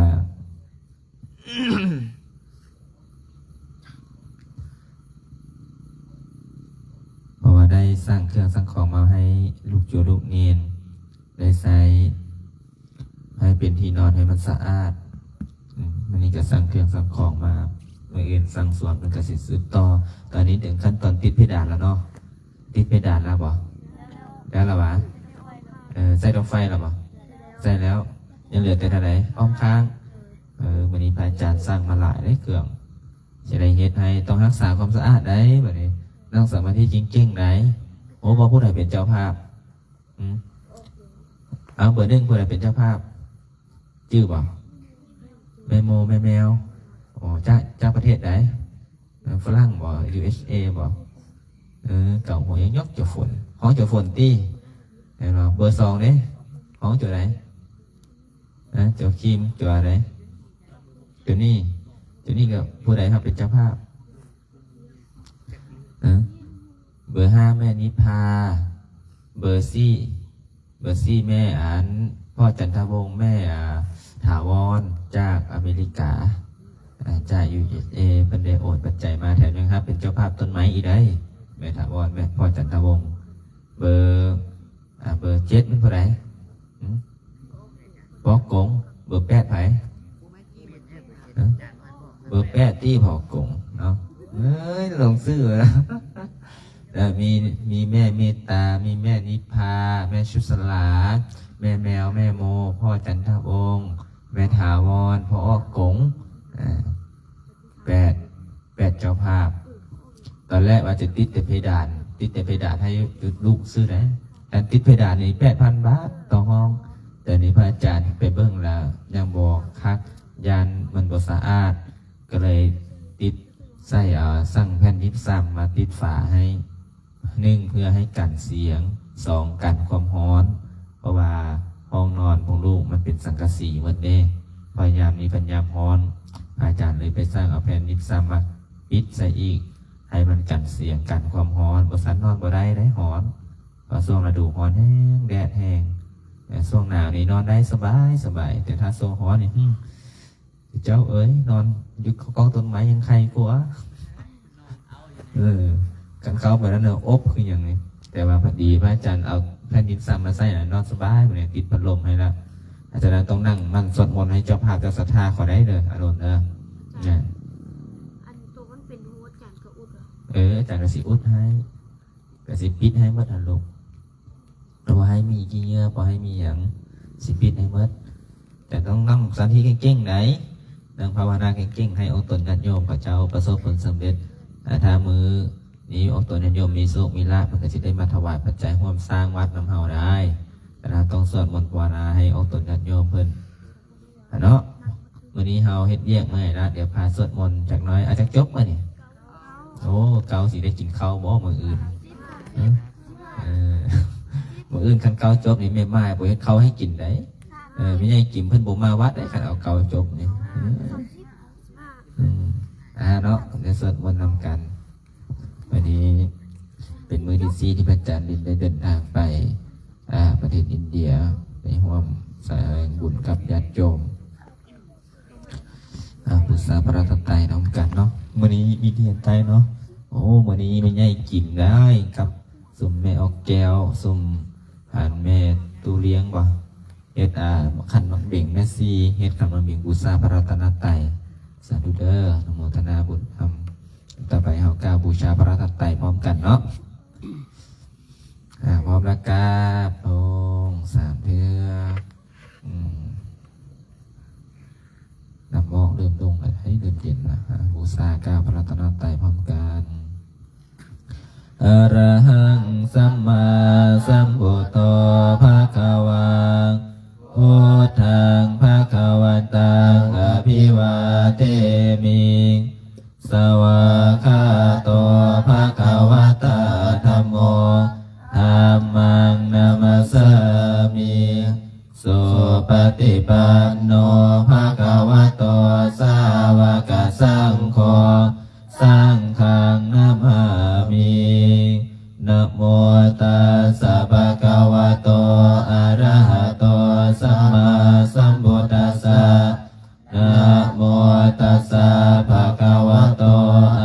ເພາະວ່າໄດ້ສັ່ງເຄື່ອງສັ່ງຂອງມາໃຫ້ລູກຈົວລູກເນນໄດ້ໃຊ້ ໃຫ້ເປັນທີ່ນອນໃຫ້ມັນສະອາດ. ອືມ ມື້ນີ້ກໍສັ່ງເຄື່ອງສັ່ງຂອງມາ ມື້ອື່ນສັ່ງສວນ ເພິ່ນກໍຊິສືບຕໍ່. ຕອນນີ້ເຖິງຂັ້ນຕອນຕິດເພດານແລ້ວເນາະ ຕິດເພດານແລ້ວບໍ່? ໄດ້ແລ້ວຫວາ? ເອີ ໃສ່ດອກໄຟແລ້ວບໍ່? ໃສ່ແລ້ວ. ຍັງເຫຼືອແຕ່ເທົ່າໃດ? ອ້ອມຂ້າງ. ເອີ ມື້ນີ້ພະອາຈານສັ່ງມາຫຼາຍເດ້ເຄື່ອງ ຊິໄດ້ເຮັດໃຫ້ ຕ້ອງຮັກສາຄວາມສະອາດໄດ໋ ບັດນີ້ ນັ່ງສະມາທິເກັ່ງໆໄດ໋. ໂອ້ ບໍ່ ຜູ້ໃດເປັນເຈົ້າພາບ? ອືມ ເອົາ ເບີໜຶ່ງ ຜູ້ໃດເປັນເຈົ້າພາບ? ຈື່ບໍ່? ແມ່ໂມ ແມ່ແມວ. ອໍ ຈາກ ຈາກປະເທດໃດ? ເອີ ຝຣັ່ງບໍ່? ຢູເອສເອບໍ່? ເອີ ເກົາຫົວຍົກໆ ຈົວຝົນ ຮ້ອງຈົວຝົນຕິ ແມ່ນບໍ່? ເບີສອງເດ້ ຮ້ອງຈົວໃດ? ຮະ? ຈົວຄີມ ຈົວໃດ? ໂຈນີ້ ໂຈນີ້ກໍຜູ້ໃດເຮົາເປັນເຈົ້າພາບ? ເອີ ເບີຫ້າແມ່ນິພາ ເບີສີ່ ເບີສີ່ແມ່ອັນ ພໍ່ຈັນທະວົງ ແມ່ ອາ ຖາວອນ ຈາກອາເມລິກາ ອາ ຈາກ ຢູເອສເອ ເພິ່ນໄດ້ໂອນປັດໄຈມາ ແຖມຍັງຮັບເປັນເຈົ້າພາບຕົ້ນໄມ້ອີກໄດ໋ ແມ່ຖາວອນ ແມ່ ພໍ່ຈັນທະວົງ. ເບີ ອາ ເບີເຈັດແມ່ນຜູ້ໃດ? ຫື? ປໍກົງ. ເບີແປດໃຜ? ຮະ? ເບີແປດຕິ ປໍກົງເນາະ. ເອີຍ ລົງຊື່ແລ້ວ ແລ້ວມີ ມີແມ່ເມດຕາ ມີແມ່ນິພາ ແມ່ສຸດສະຫຼາ ແມ່ແມວ ແມ່ໂມ ພໍ່ຈັນທະວົງ ແມ່ຖາວອນ ພໍ່ອອກກົງ ອາ ແປດ ແປດເຈົ້າພາບ. ຕອນແລກວ່າຈະຕິດແຕ່ເພດານ ຕິດແຕ່ເພດານໃຫ້ລູກຊື່ໃດ໋ ອັນຕິດເພດານນີ້ແປດພັນບາດຕໍ່ຫ້ອງ. ແຕ່ນີ້ພະອາຈານໄປເບິ່ງແລ້ວຍັງບໍ່ຄັກ ຢ້ານມັນບໍ່ສະອາດ ກໍເລີຍຕິດໃສ່ ເອົາ ສັ່ງແຜ່ນຢິບຊ້ຳມາຕິດຝາໃຫ້. ໜຶ່ງ ເພື່ອໃຫ້ກັນສຽງ, ສອງ ກັນຄວາມຮ້ອນ ເພາະວ່າຫ້ອງນອນຂອງລູກມັນເປັນສັງກະສີໝົດເດ້ ພະຍາຍາມນີ້ເປັນຍາມຮ້ອນ ອາຈານເລີຍໄປສັ່ງເອົາແຜ່ນຢິບຊ້ຳມາປິດໃສ່ອີກ ໃຫ້ມັນກັນສຽງ ກັນຄວາມຮ້ອນ ບໍ່ຊັ້ນນອນບໍ່ໄດ້ເດ້ ຮ້ອນ ເພາະຊ່ວງລະດູຮ້ອນແຮງ ແດດແຮງ ແຕ່ຊ່ວງໜາວນີ້ນອນໄດ້ສະບາຍ ສະບາຍ ແຕ່ຖ້າຊ່ວງຮ້ອນນີ້ ຫື ເຈົ້າເອີຍ ນອນຢູ່ກ້ອງຕົ້ນໄມ້ຍັງໄຄກວ່າ. ເອີ ຄັນເຂົ້າໄປແລ້ວເນີ ອົບຄືຫຍັງນີ້ ແຕ່ວ່າພໍດີພະອາຈານເອົາແຜ່ນດິນຊ້ຳມາໃສ່ນະ ນອນສະບາຍ ມື້ນີ້ຕິດພັດລົມໃຫ້ແລ້ວ. ອາຈານຕ້ອງນັ່ງໝັ່ນສວດມົນໃຫ້ເຈົ້າພາບເຈົ້າສັດທາເຂົາໄດ້ເດີ ອາລົນເດີ ນະ. ອັນໂຕມັນເປັນຮູ ອາຈານກໍອຸດເອີ ອາຈານກໍຊິອຸດໃຫ້ ກໍຊິປິດໃຫ້ໝົດຫັ້ນລູກ. ບໍ່ໃຫ້ມີຂີ້ເຫຍື້ອ ບໍ່ໃຫ້ມີຫຍັງ ຊິປິດໃຫ້ໝົດ. ແຕ່ຕ້ອງນັ່ງສະມາທິເກັ່ງໆໃດ໋ ນັ່ງພາວະນາເກັ່ງໆ ໃຫ້ອົງຕົນຍາດໂຍມເຂົາເຈົ້າປະສົບຜົນສຳເລັດ. ອາ ຖ້າມື້ນີ້ອົງຕົນຍາດໂຍມມີໂຊກມີລາບ ເພິ່ນກໍຊິໄດ້ມາຖວາຍປັດໄຈຮ່ວມສ້າງວັດນຳເຮົາໄດ້. ແຕ່ເຮົາຕ້ອງສວດມົນພາວະນາໃຫ້ອົງຕົນຍາດໂຍມເພິ່ນ. ອາເນາະ ມື້ນີ້ເຮົາເຮັດວຽກເມື່ອຍລະ ດຽວພາສວດມົນຈັກໜ້ອຍ. ອາ ຈັກຈົບມື້ນີ້? ໂອ້ ເກົ້າ ຊິໄດ້ກິນເຂົ້າບໍ່ມື້ອື່ນ? ເອີ ເອີ ມື້ອື່ນຄັນເກົ້າຈົບນີ້ ແມ່ໝ້າຍບໍ່ເຮັດເຂົ້າໃຫ້ກິນໃດ໋. ເອີ ແມ່ໃຫຍ່ກິມເພິ່ນບໍ່ມາວັດໃດ໋ ຄັນເອົາເກົ້າຈົບນີ້. ເອີ ອືມ ອາເນາະ ໄດ້ສວດມົນນຳກັນ. ມື້ນີ້ເປັນມື້ທີສີ່ ທີ່ພະອາຈານລິນໄດ້ເດີນທາງໄປ ອາ ປະເທດອິນເດຍ ໄປຮ່ວມສະແດງບຸນກັບຍາດໂຍມ ອາ ບູຊາພະລັດຕະໄຕນຳກັນເນາະ. ມື້ນີ້ມີພຽງໃຕ້ເນາະ. ໂອ້ ມື້ນີ້ແມ່ໃຫຍ່ກິມໄດ້ກັບຊຸມແມ່ອອກແກ້ວ ຊຸມ ອັນ ແມ່ຕູ້ລ້ຽງບໍ່ ເຮັດ ອາ ຂັນໝາກເບັງ ແມ່ຊີເຮັດຂັນໝາກເບັງບູຊາພະລັດຕະນະໄຕ. ສາທຸເດີ ອະນຸໂມທະນາບຸນນຳ. ຕໍ່ໄປເຮົາກ່າວບູຊາພະລັດຕະນະໄຕພ້ອມກັນເນາະ. ອາ ພ້ອມແລ້ວກາບລົງສາມເທື່ອ. ອືມ ນ້ຳອອກເລີ່ມລົງແລ້ວເດີ ເລີ່ມເຢັນແລ້ວ. ອາ ບູຊາກ່າວພະລັດຕະນະໄຕພ້ອມກັນ. Arahaṃ sammāsambuddho bhagavā, buddhaṃ bhagavantaṃ abhivādemi. Svākkhāto bhagavatā dhammo, dhammaṃ namassāmi. Supaṭipanno bhagavato sāvakasaṅgho, saṅghaṃ namāmi. Namo tassa bhagavato arahato sammāsambuddhassa. Namo tassa bhagavato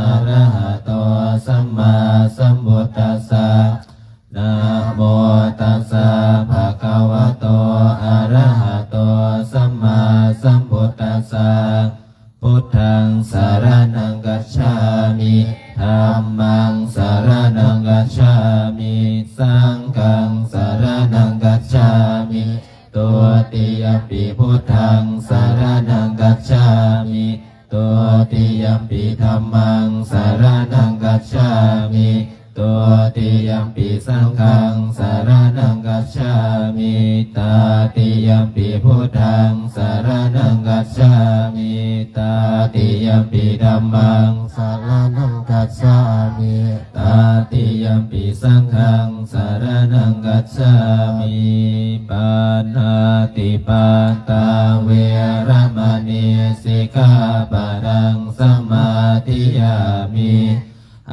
arahato sammāsambuddhassa. Namo tassa bhagavato arahato sammāsambuddhassa. Buddhaṃ saraṇaṃ gacchāmi. Dhammaṃ saraṇaṃ gacchāmi. Saṅghaṃ saraṇaṃ gacchāmi. Dutiyampi buddhaṃ saraṇaṃ gacchāmi. Dutiyampi dhammaṃ saraṇaṃ gacchāmi. Dutiyampi saṅghaṃ saraṇaṃ gacchāmi. Tatiyampi buddhaṃ saraṇaṃ gacchāmi. Tatiyampi dhammaṃ saraṇaṃ gacchāmi. Tatiyampi saṅghaṃ saraṇaṃ gacchāmi. Pāṇātipātā veramaṇī sikkhāpadaṃ samādiyāmi.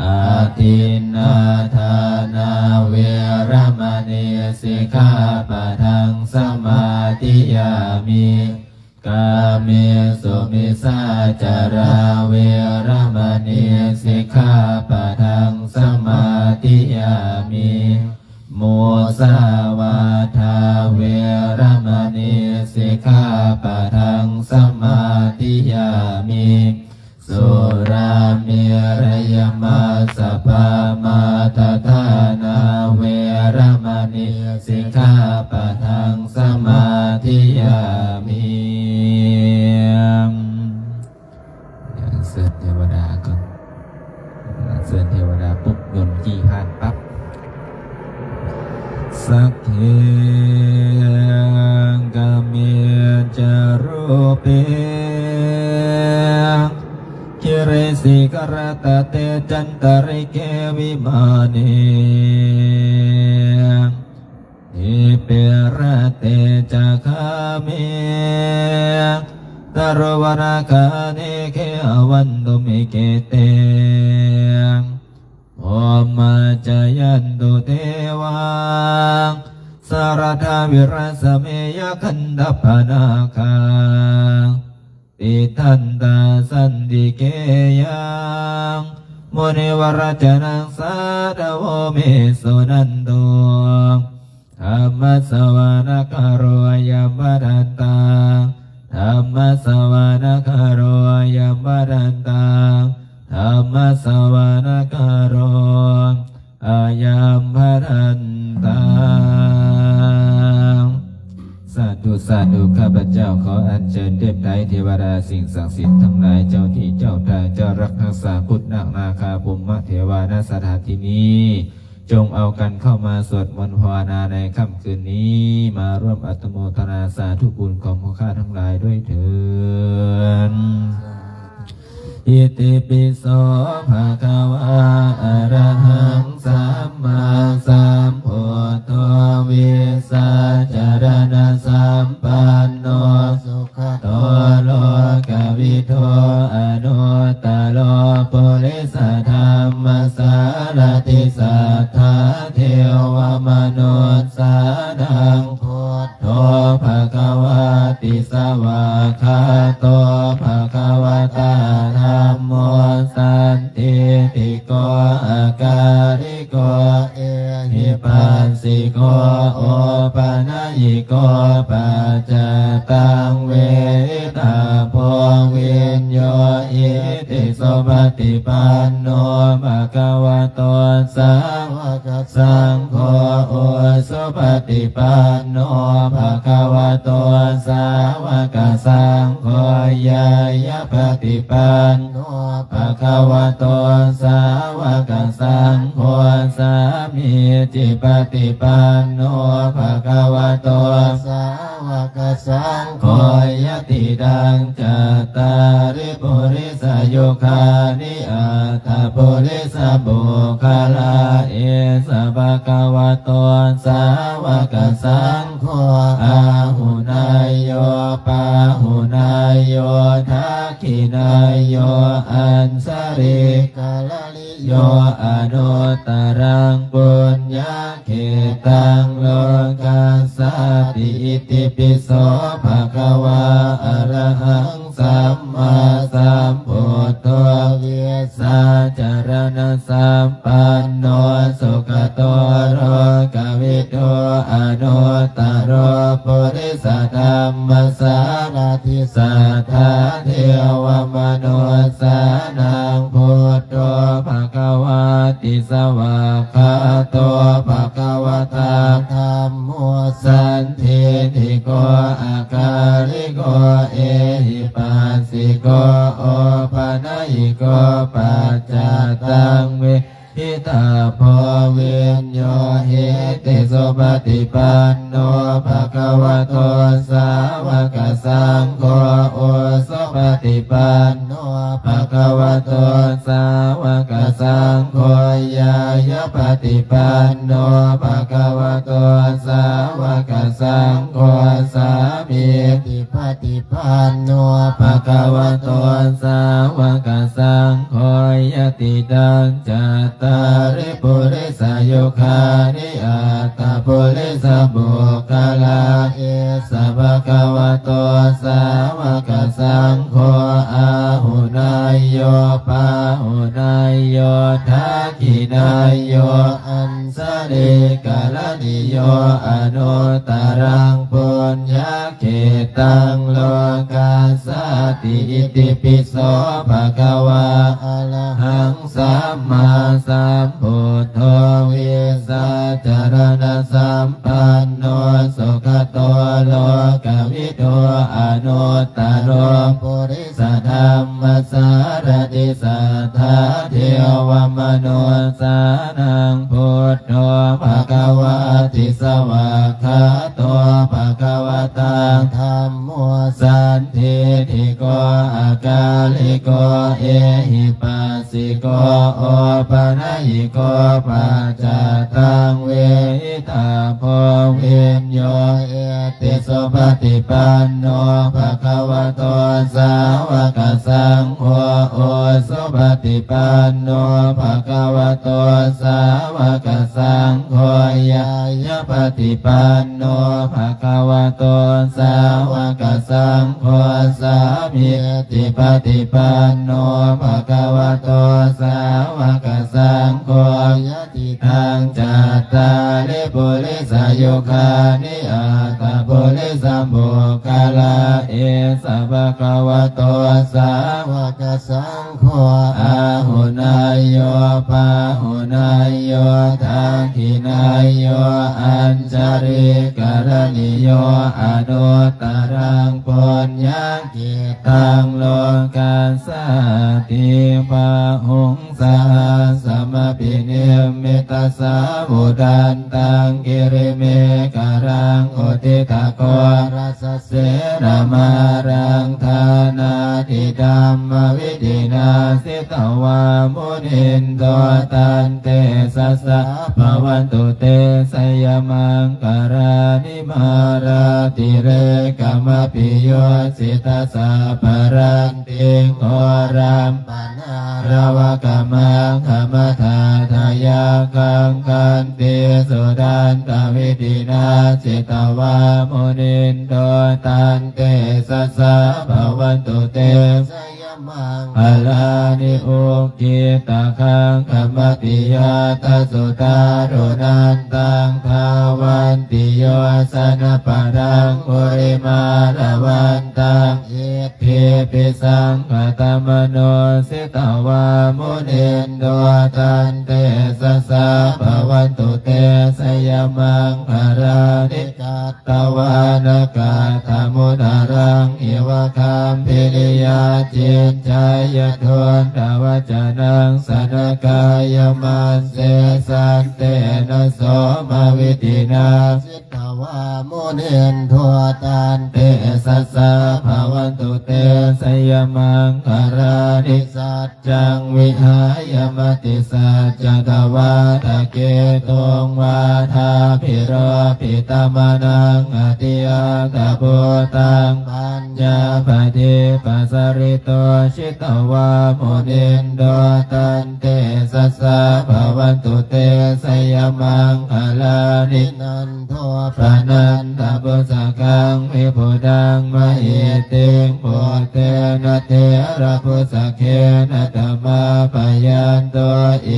Adinnādānā veramaṇī sikkhāpadaṃ samādiyāmi. Kāmesumicchācārā veramaṇī sikkhāpadaṃ samādiyāmi. Musāvādā veramaṇī sikkhāpadaṃ samādiyāmi. Surāmerayamajjapamādaṭṭhānā veramaṇī sikkhāpadaṃ samādiyāmi. ເຊີນເທວະດາກ່ອນ. ເຊີນເທວະດາປຸບ ຍົນຈີ່ຜ່ານປັບ. Sagge kāme ca rūpe girisikharataṭe cantalikkhe vimāne, dīpe raṭṭhe ca gāme taruvanagahane gehavatthumhi khette, bhummā cāyantu devā jalathalavisame yakkhagandhabbanāgā, tiṭṭhantā santike yaṃ munivaravacanaṃ sādhavo me suṇantu. Dhammassavanakālo ayambhadantā. Dhammassavanakālo ayambhadantā. Dhammassavanakālo ayambhadantā. ສາທຸ ສາທຸ ຂ້າພະເຈົ້າຂໍອັນເຊີນເທບໄຕ ເທວະດາ ສິ່ງສັກສິດທັງຫຼາຍ ເຈົ້າທີ່ເຈົ້າທາງ ເຈົ້າລັກຮັກສາ ຄຸດນາກນາຄາ ພົມມະເທວາ ນະສະຖານທີ່ນີ້ ຈົ່ງເອົາກັນເຂົ້າມາສວດມົນພາວະນາໃນຄ່ຳຄືນນີ້ ມາຮ່ວມອະນຸໂມທະນາສາທຸບຸນຂອງພວກຂ້າທັງຫຼາຍດ້ວຍເທີ້ນ. Itipi so bhagavā arahaṃ sammāsambuddho vijjācaraṇasampanno sugato lokavidū anuttaro purisadammasārathi satthā devamanussānaṃ buddho bhagavāti. Svākkhāto bhagavatā dhammo sandiṭṭhiko akāliko ehipassiko opanayiko paccattaṃ veditabbo viññū ຕິສຸປະຕິປັນໂນ ພະຄະວະໂຕ ສາວະກະສັງໂຄ ອຸສຸປະຕິປັນໂນ ພະຄະວະໂຕ ສາວະກະສັງໂຄ ຍາຍະປະຕິປັນໂນ ພະຄະວະໂຕ ສາວະກະສັງໂຄ ສາມີຈິປະຕິປັນໂນ ພະຄະວະໂຕ ສາ ວະກະສັງໂຄ ຍະຕິດາງ ຈັດຕາລິ ປຸລິສະຍຸຄານິ ອັດຖະປຸລິສະບຸກຄະລາ ເອສະ ພະຄະວະໂຕ ສາວະກະສັງໂຄ ອາຫຸນາຍໂຍ ປາຫຸນາຍໂຍ ທັກຂິນາຍໂຍ ອັນສະລີກະລະ ໂຍ ອະນຸດຕະລັງ ປຸນຍະເຂດຕັງ ໂລກັດສາຕິ ອິຕິປິໂສ ພະຄະວາ ອະລະຫັງ ສຳມາສຳພຸດໂທ ວິຊາຈະລະນະສຳປັນໂນ ສຸກະໂຕ ໂລກະວິທູ ອະນຸດຕະໂລ ປຸລິສະທຳມະສາລະ ທິ ສັດທາເທວະມະນຸດສານັງ ພຸດໂທ ພະຄະວາຕິ ສະຫວາກຂາໂຕ ພະຄະວະຕາ ທຳໂມ ສັນທິฏຖິໂກ ອາກາລິໂກ ເອຫິປັດສິໂກ ໂອປະນະຍິໂກ ປັດຈັດຕັງ ເວ ທິຕາໂພ ວິນໂຍ ຫິຕິ ສຸປະຕິປັນໂນ ພະຄະວະໂຕ ສາວະກະສັງໂຄ ອຸສຸປະຕິປັນໂນ ພະຄະວະໂຕ ສາວະກະສັງໂຄ ຍາຍະປະຕິປັນໂນ ພະຄະວະໂຕ ສາວະກະສັງໂຄ ສາມີ ປະຕິປັນໂນ ພະຄະວະໂຕ ສາວະກະສັງໂຄ ຍະຕິດາງ ຈັດຕາລິ ປຸລິສະຍຸຄານິ ອັດຖະປຸລິສະບຸກຄະລາ ເອສະ ພະຄະວະໂຕ ສາວະກະສັງໂຄ ອາຫຸນາຍໂຍ ປາຫຸນາຍໂຍ ທັກຂິນາຍໂຍ ອັນສະລີກະລະນິໂຍ ອະນຸດຕະລັງ ປຸນຍະ ເຂດຕັງ ໂລກັດສາຕິ ອິຕິປິໂສ ພະຄະວາ ອະລະຫັງ ສຳມາສຳພຸດໂທ ວິຊາຈະລະນະສຳປັນໂນ ສຸຄະໂຕ ໂລກະວິທູ ອະນຸດຕະໂລ ປຸລິສະທຳມະສາລະທິ ສັດທາເທວະມະນຸດສານັງ ພຸດໂທ ພະຄະວາຕິ ສະຫວາກຂາໂຕ ພະຄະວະຕາ ທຳໂມ ສັນທິດຖິໂກ ອາກາລິໂກ ເອຫິປັດສິໂກ ໂອປະນະຍິໂກ ປັດຈັດຕັງ ເວຫິຕາໂພ ວິນໂຍ ເອ ຕິ ສຸປະຕິປັນໂນ ພະຄະວະໂຕ ສາວະກະສັງໂຄ ໂອ ສຸປະຕິປັນໂນ ພະຄະວະໂຕ ສາວະກະສັງໂຄ ຍາຍະປະຕິປັນໂນ ພະຄະວະໂຕ ສາວະກະສັງໂຄ ສາມີ ຕິປະຕິປັນໂນ ພະຄະວະໂຕ ສາວະກະສັງໂຄ ຍະຕິຕັງ ຈັດຕາລິ ປຸລິສະຍຸຄານິ ອັດຖະປຸລິສະບຸກຄະລາ ເອສະ ພະຄະວະໂຕ ສາວະກະສັງໂຄ ອາຫຸນາຍໂຍ ປາຫຸນາຍໂຍ ທັກຂິນາຍໂຍ ອັນຈະລີກະລະນິໂຍ ອະນຸດຕະລັງ ປຸນຍະ ກິດຕັງ ໂລກັດສາຕິ ບາຫຸງ ສະຫັດສະມະພິນິມມິດຕະສາວຸດທັນຕັງ ກິລິເມຂະລັງ ອຸທິຕະໂຄລະສະເສນະມາລັງ ທານາທິທຳມະວິທິນາ ສິຕະວາ ມຸນິນໂດ ຕັນເຕຊະສະ ພະວັນຕຸ ເຕ ຊະຍະມັງຄະລານິ ມາລາຕິເລກະມະພິໂຍສິຕະສັບພະລັນຕິງ ໂຫຣຳປະນາລະວະກະມັງຄະມະທາດທະຍັງຄັງ ຂັນຕິສຸທັນຕະວິທິນາ ຈິດຕະວາ ມຸນິນໂດ ຕັນເຕຊະສະ ພະວັນຕຸ ເຕ ຊະຍະ ມັງຄະລານິ ອຸກກິດຕະຄັງຄະມະຕິ ຍັດຖະສຸຕາລຸນັນຕັງ ທາວັນຕິໂຍຊະນະປະດັງ ປຸລິມາລະວັນຕັງ ອິດທິ pi saṅkhatamano jitavā munindo taṃ tejasā bhavatu te jayamaṅgalāni. Katvāna kaṭṭhamudaraṃ iva gabbhinīyā ciñcāya duṭṭhavacanaṃ janakāyamajjhe santena somavidhinā jitavā munindo taṃ tejasā bhavatu te jayamaṅgalāni. Saccaṃ vihāya matisaccakavādaketuṃ vādābhiropitamanaṃ atiandhabhūtaṃ paññāpadīpajalito jitavā munindo taṃ tejasā bhavatu te jayamaṅgalāni. Nan dopanandabhujagaṃ vibudhaṃ mahiddhiṃ puttena therabhujagena damāpayanto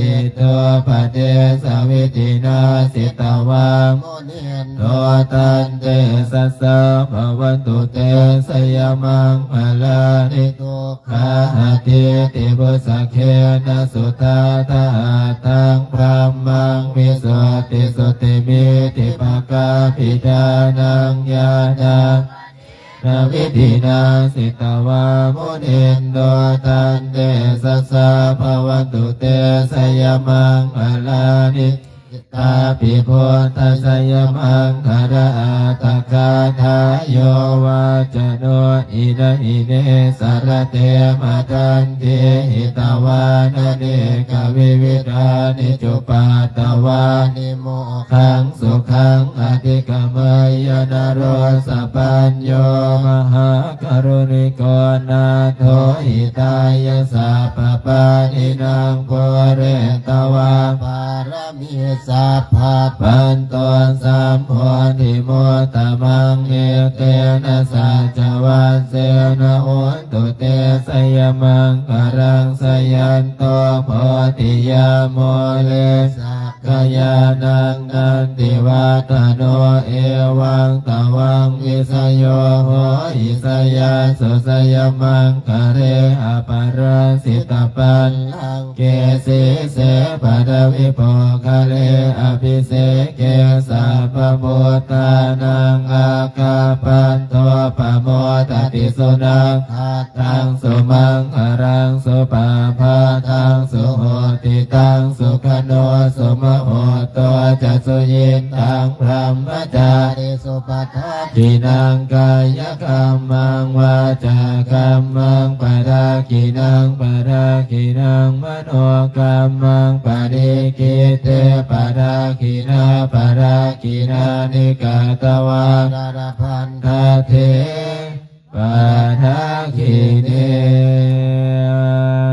iddhūpadesavidhinā jitavā munindo taṃ tejasā bhavatu te jayamaṅgalāni. Duk khāhadiṭṭhibhujagena sudaṭṭhahatthaṃ brahmaṃ visuddhijutimiddhibakābhidhānaṃ ñāṇāgadena vidhinā jitavā munindo taṃ tejasā bhavatu te jayamaṅgalāni. Etāpi buddhajayamaṅgalaaṭṭhagāthā yo vācano dinadine sarate matandī hitvānanekavividhāni cupaddavāni mokkhaṃ sukhaṃ adhigameyya naro sapañño. Mahākāruṇiko nātho hitāya sabbapāṇinaṃ pūretvā pāramī sabbā patto sambodhimuttamaṃ. Etena saccavajjena hotu te jayamaṅgalaṃ. Jayanto bodhiyā mūle sakyānaṃ nandivaḍḍhano evaṃ tvaṃ vijayo hohi jayassu jayamaṅgale aparājitapallaṅ ke sīse paṭhavipokkhare abhiseke sabbabuddhānaṃ aggappatto pamodati. Sunakkhattaṃ sumaṅgalaṃ supabhātaṃ suhuṭṭhitaṃ sukhaṇo sumuhutto ca suyiṭṭhaṃ brahmacārisu padakkhiṇaṃ kāyakammaṃ vācākammaṃ padakkhiṇaṃ padakkhiṇaṃ manokammaṃ paṇidhī te padakkhiṇā padakkhiṇāni katvāna labhantatthe padakkhiṇe.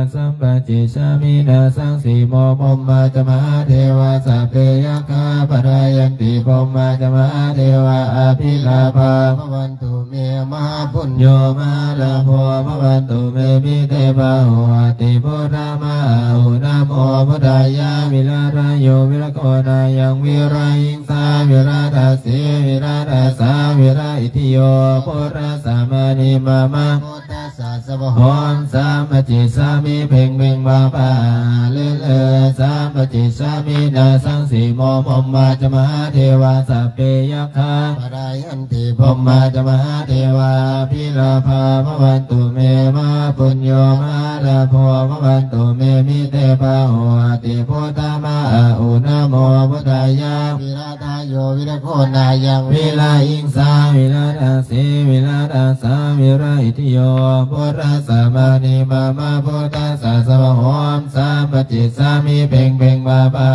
Sampacicchāmi nāsaṃsimo brahmā ca mahādevā sabbe yakkhā pālayanti brahmā ca mahādevā abhilābhā bhavantu me mahāpuñño mahālābho bhavantu me mite bāhuhati buddha ma a u namo buddhāya viradayo viragonāyaṃ virahiṃsā viradāsī viradāsā viraitthiyo buddhassa mānī mama buddhassa sāvakaṃ sampacicchāmi bheṅ bheṅ bā bā ri ri sampacicchāmi nāsaṃsimo brahmā ca mahādevā sabbe yakkhā pālayan ti brahmā ca mahādevā abhilābhā bhavantu me mahāpuñño mahālābho bhavantu me mite bāhuhati buddha ma a u namo buddhāya viradayo viragonāyaṃ virahiṃsā viradāsī viradāsā viraitthiyo buddhassa mānī mama buddhassa sāvakaṃ sampacicchāmi bheṅ bheṅ bā bā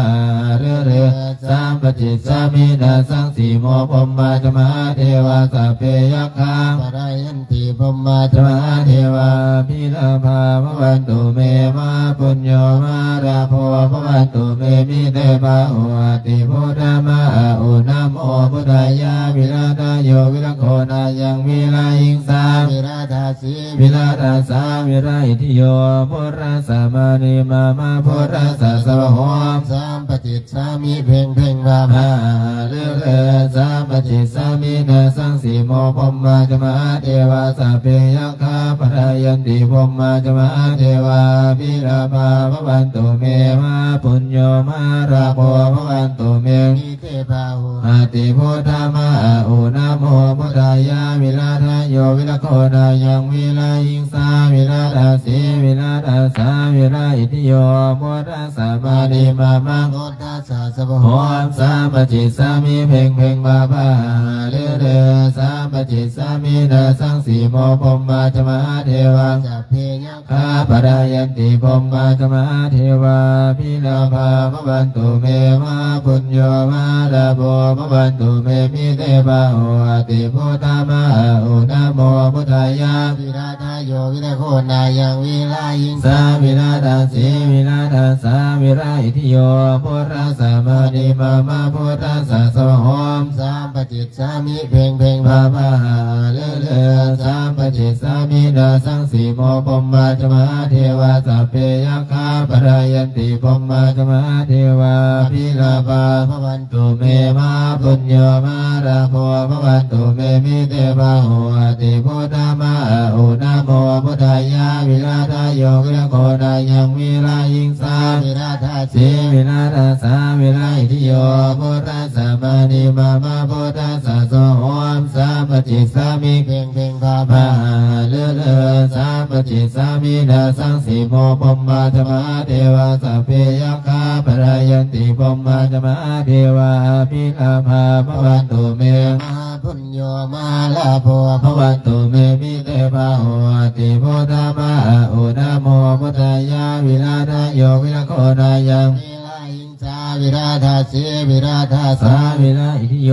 ri ri sampacicchāmi nāsaṃsimo brahmā ca mahādevā sabbe yakkhā pālayanti brahmā ca mahādevā abhilābhā bhavantu me mahāpuñño mahālābho bhavantu me mite bāhuhati buddha ma a u namo buddhāya viradayo viragonāyaṃ virahiṃsā viradāsī viradāsā viraitthiyo buddhassa mānī mama buddhassa sāvakaṃ sampacicchāmi bheṅ bheṅ bā bā ri ri sampacicchāmi nāsaṃsimo brahmā ca มหาเทวา สัพเพยักขา ปะทายันติ พรหมาจะ มหาเทวา ภิลาภา ภะวันตุเม มหาปุญโญ มหาลาโภ ภะวันตุเม มิเต บาโห อะติ พุทธา มะ อะ อุ นะโม พุทธายา วิราทะโย วิรโค นายัง วิราหิงสา วิราทะสี วิราทะสา วิราอิทิโย พุทธัสสะ มานิ มะ มะ พุทธัสสะ สวะโหม สัมปะจิสสามิ เพ็งเพ็ง บาบา หา ฤๅฤๅ สัมปะจิสสามิ นาสังสีโม พรหมาจะ มหาเทวา สัพเพยักขา ปะทายันติ พรหมาจะ มหาเทวา ภิลาภา ภะวันตุเม มหาปุญโญ มหาลาโภ ภะวันตุเม มิเต บาโห อะติ พุทธา มะ อะ อุ นะโม พุทธายา วิราทะโย วิรโค นายัง วิราหิงสา วิราทะสี วิราทะสา วิราอิทิโย พุทธัสสะ มานิ มะ มะ พุทธัสสะ สวะโหม สัมปะจิสสามิ เพ็งเพ็ง บาบา หา ฤๅฤๅ สัมปะจิสสามิ นาสังสีโม พรหมาจะ มหาเทวา สัพเพยักขา ปะทายันติ พรหมาจะ มหาเทวา ภิลาภา ภะวันตุเม มหาปุญโญ มหาลาโภ ภะวันตุเม มิเต บาโห อะติ พุทธา มะ อะ อุ นะโม พุทธายา วิราทะโย วิรโค นายัง วิราหิงสา วิราทะสี วิราทะสา วิราอิทิโย พุทธัสสะ มานิ มะ มะ พุทธัสสะ สวะโหม สัมปะจิสสามิ เพ็งเพ็ง บาบา หา ฤๅฤๅ สัมปะจิสสามิ นาสังสีโม พรหมาจะ มหาเทวา สัพเพยักขา ปะทายันติ พรหมาจะ มหาเทวา ภิลาภา ภะวันตุเม มหาปุญโญ มหาลาโภ ภะวันตุเม มิเต บาโห อะติ พุทธา มะ อะ อุ นะโม พุทธายา วิราทะโย วิรโค นายัง วิราหิง สา วิราทะสี วิราทะสา วิราอิทิโย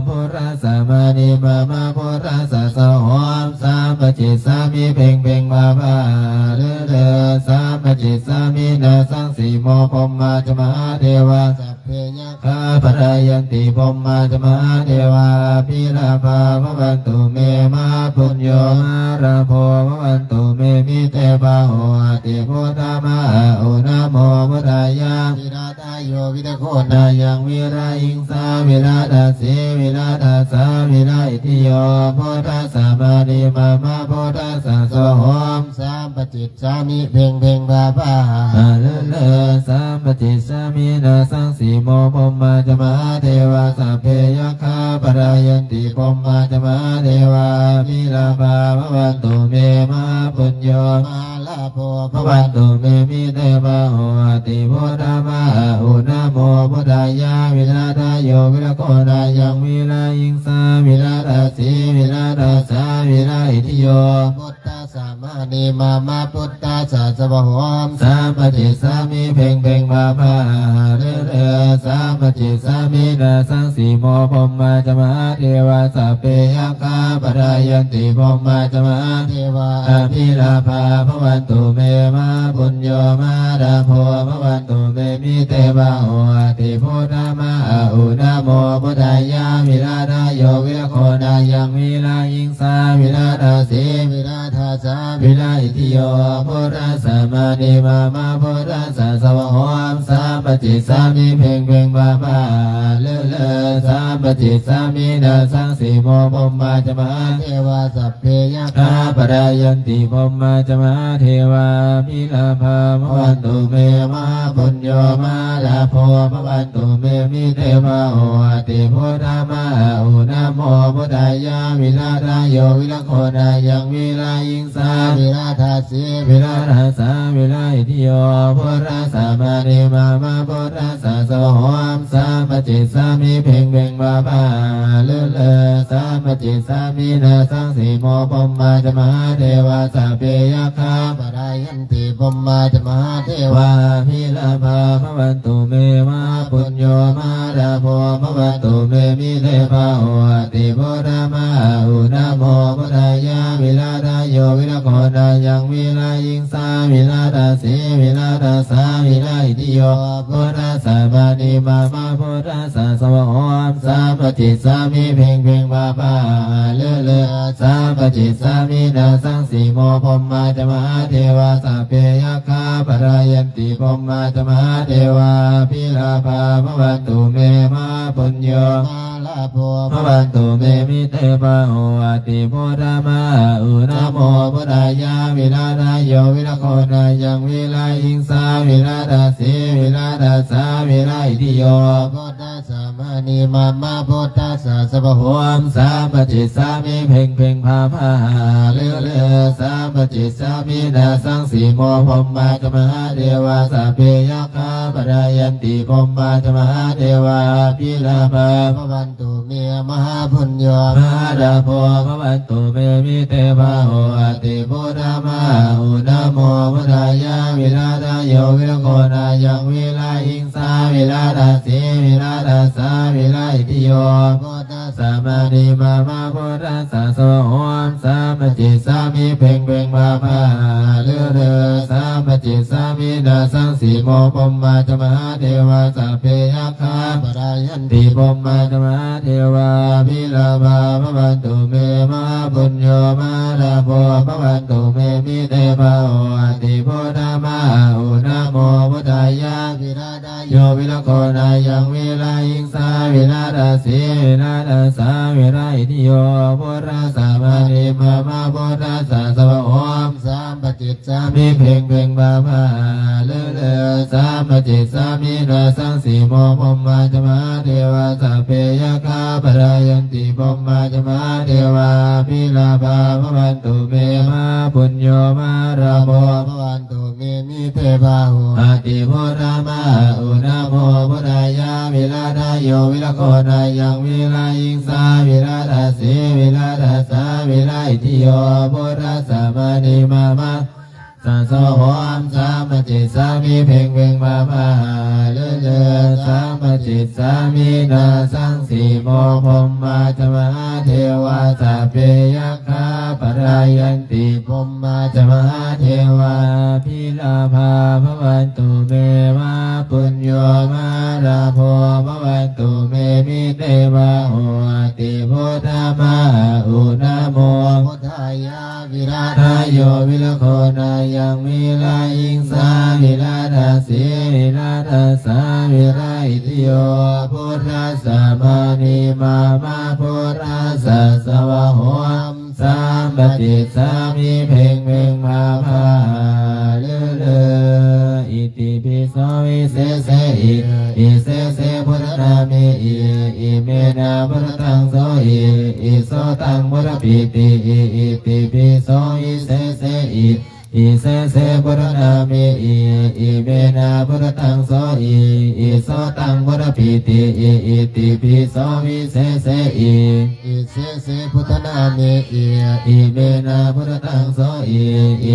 พุทธัสสะ มานิ มะ มะ พุทธัสสะ สวะโหม สัมปะจิสสามิ เพ็งเพ็ง บาบา หา ฤๅฤๅ สัมปะจิสสามิ นาสังสีโม พรหมาจะ มหาเทวา สัพเพยักขา ปะทายันติ พรหมาจะ มหาเทวา ภิลาภา ภะวันตุเม มหาปุญโญ มหาลาโภ ภะวันตุเม มิเต บาโห อะติ พุทธา มะ อะ อุ นะโม พุทธายา วิรา ทะโย วิรโค นายัง วิราหิงสา วิราทะสี วิราทะสา วิราอิทิโย พุทธัสสะ มานิ มะ มะ พุทธัสสะ สวะโหม สัมปะจิสสามิ เพ็งเพ็ง บาบา หา ฤๅฤๅ สัมปะจิสสามิ นาสังสีโม พรหมาจะ มหาเทวา สัพเพยักขา ปะทายันติ พรหมาจะ มหาเทวา ภิลาภา ภะวันตุเม มหาปุญโญ มหา ลาโภ ภะวันตุเม มิเต บาโห อะติ พุทธา มะ อะ อุ นะโม พุทธายา วิราทะโย วิรโค นายัง วิราหิงสา วิราทะสี วิราทะสา วิราอิทิโย พุทธัสสะ มานิ มะ มะ พุทธัสสะ สวะโหม สัมปะจิสสามิ เพ็งเพ็ง บาบา หา ฤๅฤๅ สัมปะจิสสามิ นาสังสีโม พรหมาจะ มหาเทวา สัพเพยักขา ปะทายันติ พรหมาจะ มหา เทวา อะภิลาภา ภะวันตุเม มหาปุญโญ มหาลาโภ ภะวันตุเม มิเต บาโห อะติ พุทธา มะ อะ อุ นะโม พุทธายา วิราทะโย วิรโค นายัง วิราหิงสา วิราทะสี วิราทะสา วิราอิทิโย พุทธัสสะ มานิ มะ มะ พุทธัสสะ สวะโหม สัมปะจิสสามิ เพ็งเพ็ง บาบา ฤๅฤๅ สัมปะจิสสามิ นาสังสีโม พรหมาจะ มหาเทวา สัพ เพ ยักขา ปะทายันติ พรหมาจะ มหาเทวา ภิลาภา ภะวันตุเม มหาปุญโญ มหาลาโภ ภะวันตุเม มิเต บาโห อะติ พุทธา มะ อะ อุ นะโม พุทธายา วิราทะโย วิรโค นายัง วิราหิงสา วิราทะสี วิราทะสา วิราอิทิโย พุทธัสสะ มานิ มะ มะ พุทธัสสะ สวะโหม สัมปะจิสสามิ เพ็งเพ็ง บาบา ฤๅฤๅ สัมปะจิสสามิ นาสังสีโม พรหมาจะ มหาเทวา สัพเพ ยักขา ปะทายันติ พรหมาจะ มหาเทวา ภิลาภา ภะวันตุเม มหาปุญโญ มหาลาโภ ภะวันตุเม มิเต บาโห อะติ พุทธา มะ อะ อุ นะโม พุทธายา วิราทะโย วิรโค นายัง วิราหิงสา วิราทะสี วิราทะสา วิราอิทิโย พุทธัสสะ มานิ มะ มะ พุทธัสสะ สวะโหม สัมปะจิสสามิ เพ็งเพ็ง บาบา ฤๅฤๅ สัมปะจิสสามิ นาสังสีโม พรหมาจะ มหาเทวา สัพเพ ยักขา ปะทายันติ พรหมาจะ มหาเทวา ภิลาภา ภะวันตุเม มหาปุญโญ มหาลาโภ Bhavantu me mite bahuati buddha ma a u namo buddhāya. Viradayo viragonāyaṃ virahiṃsā viradasi viradasā viraitthiyo buddhassa mānī mama buddhassa svāhom. Sampacicchāmi ເພັງເພັງ ພາພາ ຫາລືລື Sampacicchāmi. Nasaṃsimo brahmā ca mahādevā sabbe yakkhā palayanti. Brahmā ca mahādevā abhilābhā bhavan tu me mahāpuñño mahālābho bhavantu me mite bahuati buddha ma a u namo buddhāya. Viradayo viragonāyaṃ virahiṃsā viradasi viradasā viraitthiyo buddhassa mānī mama buddhassa svāhom. Sampacicchāmi ເພັງເພັງ ພາພາ ຫາລືລື Sampacicchāmi. Nasaṃsimo brahmā ca mahādevā sabbe yakkhā palayan ti. Brahmā ca mahādevā abhilābhā bhavantu me mahāpuñño mahālābho bhavantu me mite bahuati buddha ma a u namo buddhāya. Viradayo viragonāyaṃ virahiṃsā viradasi viradasā viraitthiyo buddhassa mānī mama buddhassa svāhom. Sampacicchāmi ເພັງເພັງ ພາພາ ຫາລືລື Sampacicchāmi. Nasaṃsimo brahmā ca mahādevā sabbe yakkhā palayanti. Brahmā ca mahādevā abhilābhā bhavantu me mahāpuñño mahālābho bhavantu me mite bahuati buddha ma a u namo buddhāya. Viradayo viragonāyaṃ virahiṃsā viradasi viradasā viraitthiyo buddhassa mānī mama sa svāhom. Sampacicchāmi ເພັງເພັງ ພາພາ ຫາລືລື Sampacicchāmi. Nasaṃsimo brahmā ca mahādevā sabbe yakkhā palayanti. Brahmā ca mahādevā abhilābhā bhavantu me mahāpuñño mahālābho bhavantu me mite bahuati buddha ma a u namo buddhāya. Viradayo viragonāyaṃ virahiṃsā viradasi viradasā viraitthiyo buddhassa mānī mama buddhassa svāhom. Sampacicchāmi ເພັງເພັງ ພາພາ ຫາລືລື Itipi so visesehi, isese buddhanāmei, imenā buddhataṃ sohi, iso taṃ buddhapītihi. Itipi so visesehi, isese buddhanāmei, imenā buddhataṃ sohi, iso taṃ buddhapītihi. Itipi so visesehi, isese buddhanāmei, imenā buddhataṃ sohi,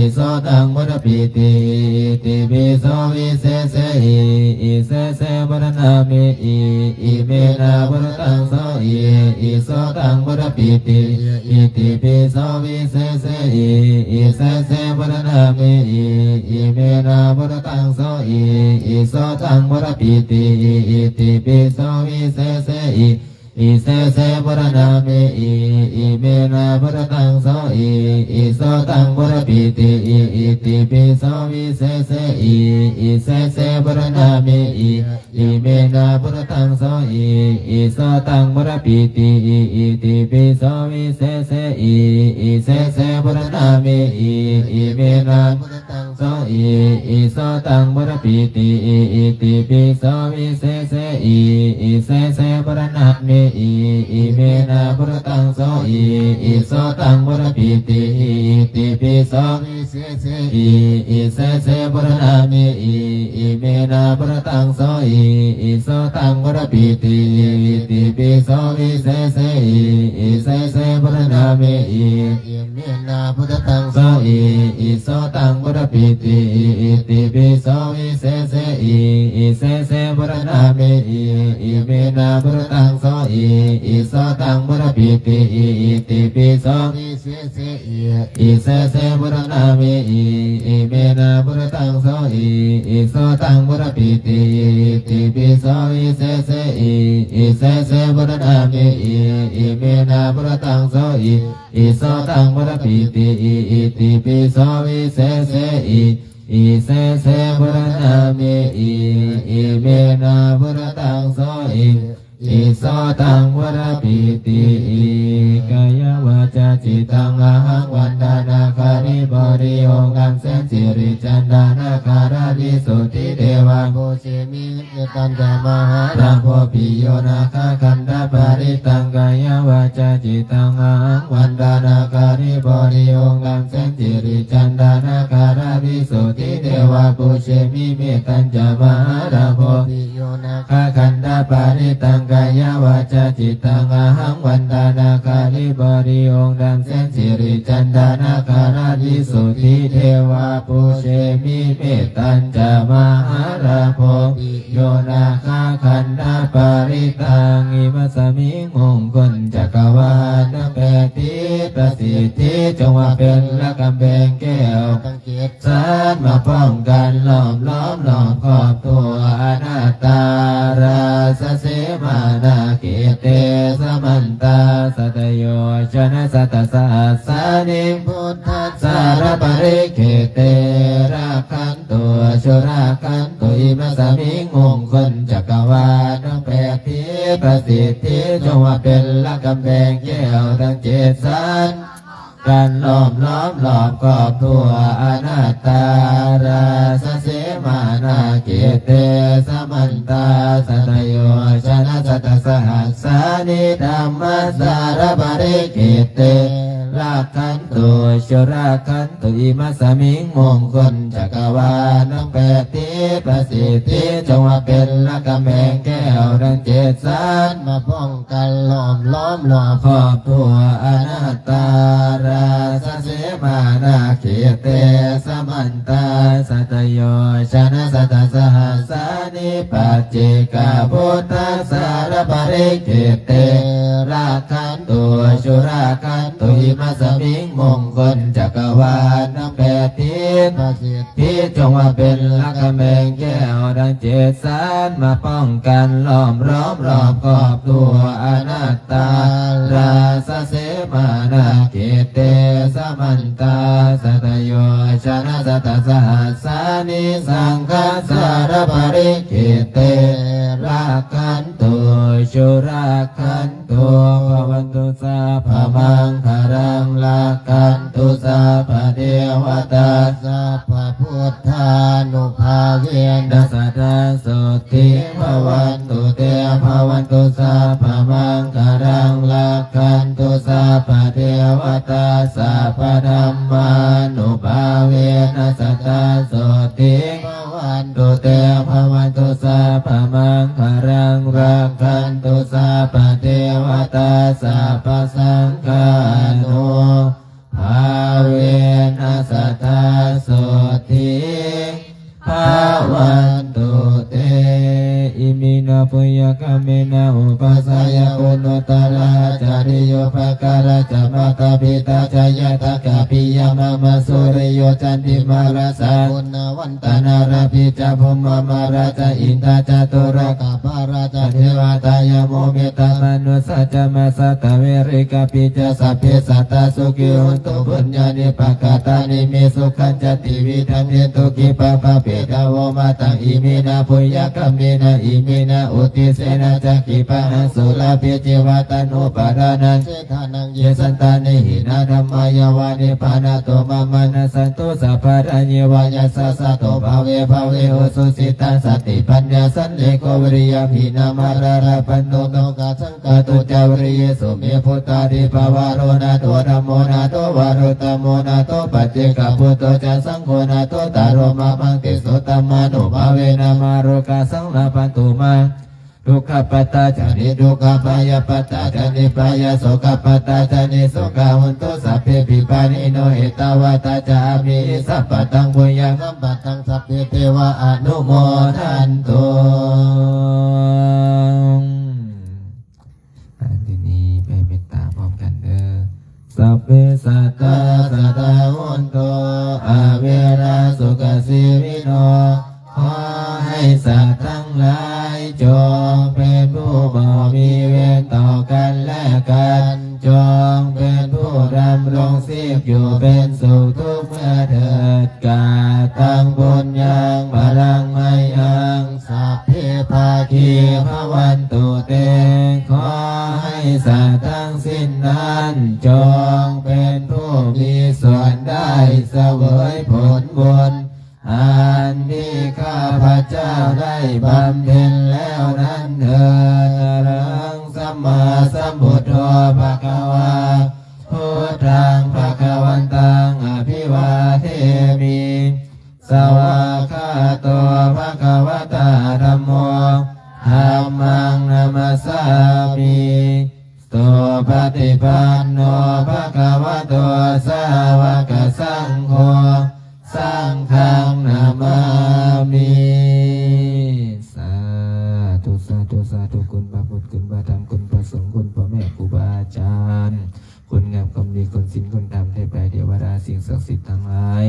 iso taṃ buddhapītihi. Itipi so visesehi, isese buddhanāmei, imenā buddhataṃ sohi, iso taṃ buddhapītihi. Itipi so visesehi, isese buddhanāmei, imenā buddhataṃ sohi, iso taṃ buddhapītihi. Itipi so visesehi, isese buddhanāmei, imenā buddhataṃ sohi, iso taṃ buddhapītihi. Itipi so visesehi, isese buddhanāmei, imenā buddhataṃ sohi, iso taṃ buddhapītihi. Itipi so visesehi, isese buddhanāmei, imenā buddhataṃ sohi, iso taṃ buddhapītihi. Itipi so visesehi, isese buddhanāmei, imenā buddhataṃ sohi, iso taṃ buddhapītihi. Itipi so visesehi, isese buddhanāmei, imenā buddhataṃ sohi, iso taṃ buddhapītihi. Itipi so visesehi, isese buddhanāmei, imenā buddhataṃ sohi, iso taṃ buddhapītihi. Itipi so visesehi, isese buddhanāmei, imenā buddhataṃ sohi, iso taṃ buddhapītihi. Itipi so visesehi, isese buddhanāmei, imenā buddhataṃ sohi, iso taṃ buddhapītihi. Itipi so visesehi, isese buddhanāmei, imenā buddhataṃ sohi, iso taṃ buddhapītihi. Itipi so visesehi, isese buddhanāmei, imenā buddhataṃ sohi, ອີໂສຕັງວະລະປີຕິ ກາຍະວາຈາຈິດຕັງ ອະຫັງວັນດານາຄາລິບໍລິໂອງ ດຳເສັນສິລິຈັນດານາຄາລະວິສຸດທິເດວະປູເຊມິ ເມຕັນຈະມະຫາລາໂພ ປິໂຍນາຄາຄັນທະປະລິຕັງ ກາຍະວາຈາຈິດຕັງ ອະຫັງວັນດານາຄາລິບໍລິໂອງ ດຳເສັນສິລິຈັນດານາຄາລະວິສຸດທິເດວະປູເຊມິ ເມຕັນຈະມະຫາລາໂພ ປິໂຍນາ ຄາຄັນທະປະລິຕັງ ກາຍະວາຈາຈິດຕັງ ອະຫັງວັນດານາຄາລິບໍລິໂອງ ດຳເສັນສິລິຈັນດານາຄາລະວິສຸດທິເດວະປູເຊມິ ເມຕັນຈະມະຫາລາໂພ ປິໂຍນາຄາຄັນທະປະລິຕັງ ອິມະສະມິງມຸງຄຸນຈັກກະວານ ທັງແປດທິດປະສິດທິ ຈົ່ງວ່າເປັນລະກຳແພງແກ້ວ ທັງເຈັດ ສັນມາປ້ອງກັນ ລ້ອມລອບ ລອບຄອບທົ່ວ ອະນັດຕາ ລາຊະເສມານາເຂເຕ ສະມັນຕາ ສັດຕະໂຍຊະນະສັດຕະສະຫັດສານິ ພຸດທັດສາລະປະລິເຂເຕ ລັກຂັນຕຸ ສຸລັກຂັນຕຸ ອິມະສະມິງມຸງຄຸນຈັກກະວານ ທັງແປດທິດປະສິດທິ ຈົ່ງວ່າເປັນລະກຳແພງແກ້ວ ທັງເຈັດສັນ ກັນ ລ້ອມລອບ ລອບຄອບທົ່ວ ອະນັດຕາ ລາຊະເສມານາເຂເຕ ສະມັນຕາ ສັດຕະໂຍຊະນະສັດຕະສະຫັດສານິ ທຳມັດສາລະປະລິເຂເຕ ລັກຂັນຕຸ ສຸລັກຂັນຕຸ ອິມະສະມິງມຸງຄຸນຈັກກະວານ ທັງແປດທິດປະສິດທິ ຈົ່ງວ່າເປັນລະກຳແພງແກ້ວ ທັງເຈັດສັນ ມາປ້ອງ ກັນ ລ້ອມລອບ ລອບຄອບທົ່ວ ອະນັດຕາ ລາຊະເສມານາເຂເຕ ສະມັນຕາ ສັດຕະໂຍຊະນະສັດຕະສະຫັດສານິ ປັດເຈກະພຸດທັດສາລະປະລິເຂເຕ ລັກຂັນຕຸ ສຸລັກຂັນຕຸ ອິມະສະມິງມຸງຄຸນຈັກກະວານ ທັງແປດທິດປະສິດ ທີ່ຈົ່ງວ່າເປັນລະກຳແພງແກ້ວ ທັງເຈັດສັນ ມາປ້ອງກັນ ລ້ອມລອບ ລອບຄອບທົ່ວ ອະນັດຕາ ລາຊະເສມານາເຂເຕ ສະມັນຕາ ສັດຕະໂຍຊະນະສັດຕະສະຫັດສານິ ສັງຄັດສາລະປະລິເຂເຕ ລັກຂັນຕຸ ສຸລັກຂັນ ໂຕ ພະວັນຕຸ ສັບພະມັງຄະລັງ ລັກຂັນຕຸ ສັບພະເທວະຕາ ສັບພະພຸດທານຸພາເວນະ ສະທາໂສຕິ ພະວັນຕຸ ເຕ ພະວັນຕຸ ສັບພະມັງຄະລັງ ລັກຂັນຕຸ ສັບພະເທວະຕາ ສັບພະທຳມານຸພາເວນະ ສະທາໂສຕິ ພະວັນຕຸ ເຕ ພະວັນຕຸ ສັບພະມັງຄະລັງ ລັກຂັນຕຸ ສັບພະເທວະຕາ ສັບພະສັງຄານຸພາເວນະ ສະທາໂສຕິ ພະວັນຕຸ ເຕ ອິມິນະ ປຸນຍະກຳເມນະ ອຸປັດຊະຍະຄຸນນຸດຕະລະອາຈາລິໂຍ ອຸປະກາລະຈະ ມາຕາປິຕາຈະ ຍາດຕາກະປິຍາມາມະ ສຸລິໂຍ ຈັນຕິມາ ລາຊາ ກຸນນະວັນຕາ ນາລາພິຈາ ພົມມະມາລາຈະ ອິນທາຈະ ຕຸລາກາພາລາຈະ ເທວະຕາ ຍະໂມ ເມດຕາມະນຸດສາຈະ ມະສາຕະເວຣິກາປິຈາ ສັບເພສັດຕາ ສຸຂີ ໂຫນຕຸ ປຸນຍານິ ປະກະຕານິ ເມ ສຸຂັນຈະ ຕິວິດທັງ ເດນຕຸ ກິບປະປະເປຕະ ໂວມະຕັງ ອິມິນະ ປຸນຍະກຳເມນະ ອິມິນະ ອຸທິດເສນະຈະ ກິບປະຫັງ ສຸລາພິ ຈີວະຕານຸປະທານັງ ເສທານັງ ເຍ ສັນຕາເນຫິນາ ທຳມາຍາວາ ນິບພານາໂຕ ມາມານັດສັນຕຸ ສັບພະທາເຍວະ ຍັດສະສະໂຕ ພະເວ ພະເວ ໂອ ສຸສິຕັງ ສະຕິປັນຍາ ສັນເລໂກ ວິລິຍະຫິນາ ມາລາລະພັນໂຕ ໂຕກາສັງກາຕຸ ຈາວະລິເຍ ສຸເມ ພຸດທາທິປະວາໂຣ ນາໂທ ທຳໂມ ນາໂທ ວາລຸດຕະໂມ ນາໂທ ປັດເຈກະພຸດໂທ ຈາ ສັງໂຄ ນາໂທ ຕາໂຣ ມະມັງຕິ ໂສ ທຳມານຸພາເວນະ ມາໂລກາສັງລະພັນຕຸ ມາ ທຸກຂະປັດຕາຈາ ນິທຸກຂະ ພະຍາປັດຕາຈາ ນິພະຍາ ໂສກະປັດຕາຈາ ນິໂສກາ ໂຫນຕຸ ສັບເພ ປິປານິໂນ ເອຕາວັດຕາຈາ ອາມິ ສັບປະທັງ ປຸນຍະ ສັມປະທັງ ສັບເພ ເທວະ ອະນຸໂມທັນຕຸ ອ່າ ທີນີ້ແຜ່ເມດຕາພ້ອມກັນເດີ້ ສັບເພ ສັດຕາ ສັດຕາ ໂຫນຕຸ ອະເວລາ ສຸຂະ ຊີວິໂນ ຂໍໃຫ້ສັດທັງຫຼາຍ ຈົ່ງເປັນຜູ້ບໍ່ມີເວນຕໍ່ກັນແລະກັນ ຈົ່ງເປັນຜູ້ດຳລົງຊີບຢູ່ເປັນສຸກທຸກເມື່ອເທີດ ກະຕັງ ປຸນຍັງ ພະລັງ ມະຍັງ ສັບເພ ພາຄີ ພະວັນຕຸ ເຕ ສັດທັງສິ້ນນັ້ນ ຈົ່ງເປັນຜູ້ມີສ່ວນໄດ້ສະເຫວີຍຜົນບຸນ ອັນທີ່ຂ້າພະເຈົ້າໄດ້ບຳເພັນແລ້ວນັ້ນເທີ້ນ. ອະລະຫັງ ສຳມາສຳພຸດໂທ ພະຄະວາ ພຸດທັງ ພະຄະວັນຕັງ ອະພິວາເທມິ. ສະວາກຂາໂຕ ພະຄະວະຕາ ທຳໂມ ທຳມັງ ນະມັດສາມິ. ສຸປະຕິປັນໂນ ພະຄະວະໂຕ ສາວະກະສັງໂຄ ສັງຄັງ ນະມາມິ. ສາທຸ ສາທຸ ສາທຸ. ຄຸນພະພຸດ ຄຸນພະທຳ ຄຸນພະສົງ ຄຸນພໍ່ແມ່ຄູບາອາຈານ ຄຸນງາມຄວາມດີ ຄຸນສິນຄຸນທຳ ເທບໄຕເທວະດາ ສິ່ງສັກສິດທັງຫຼາຍ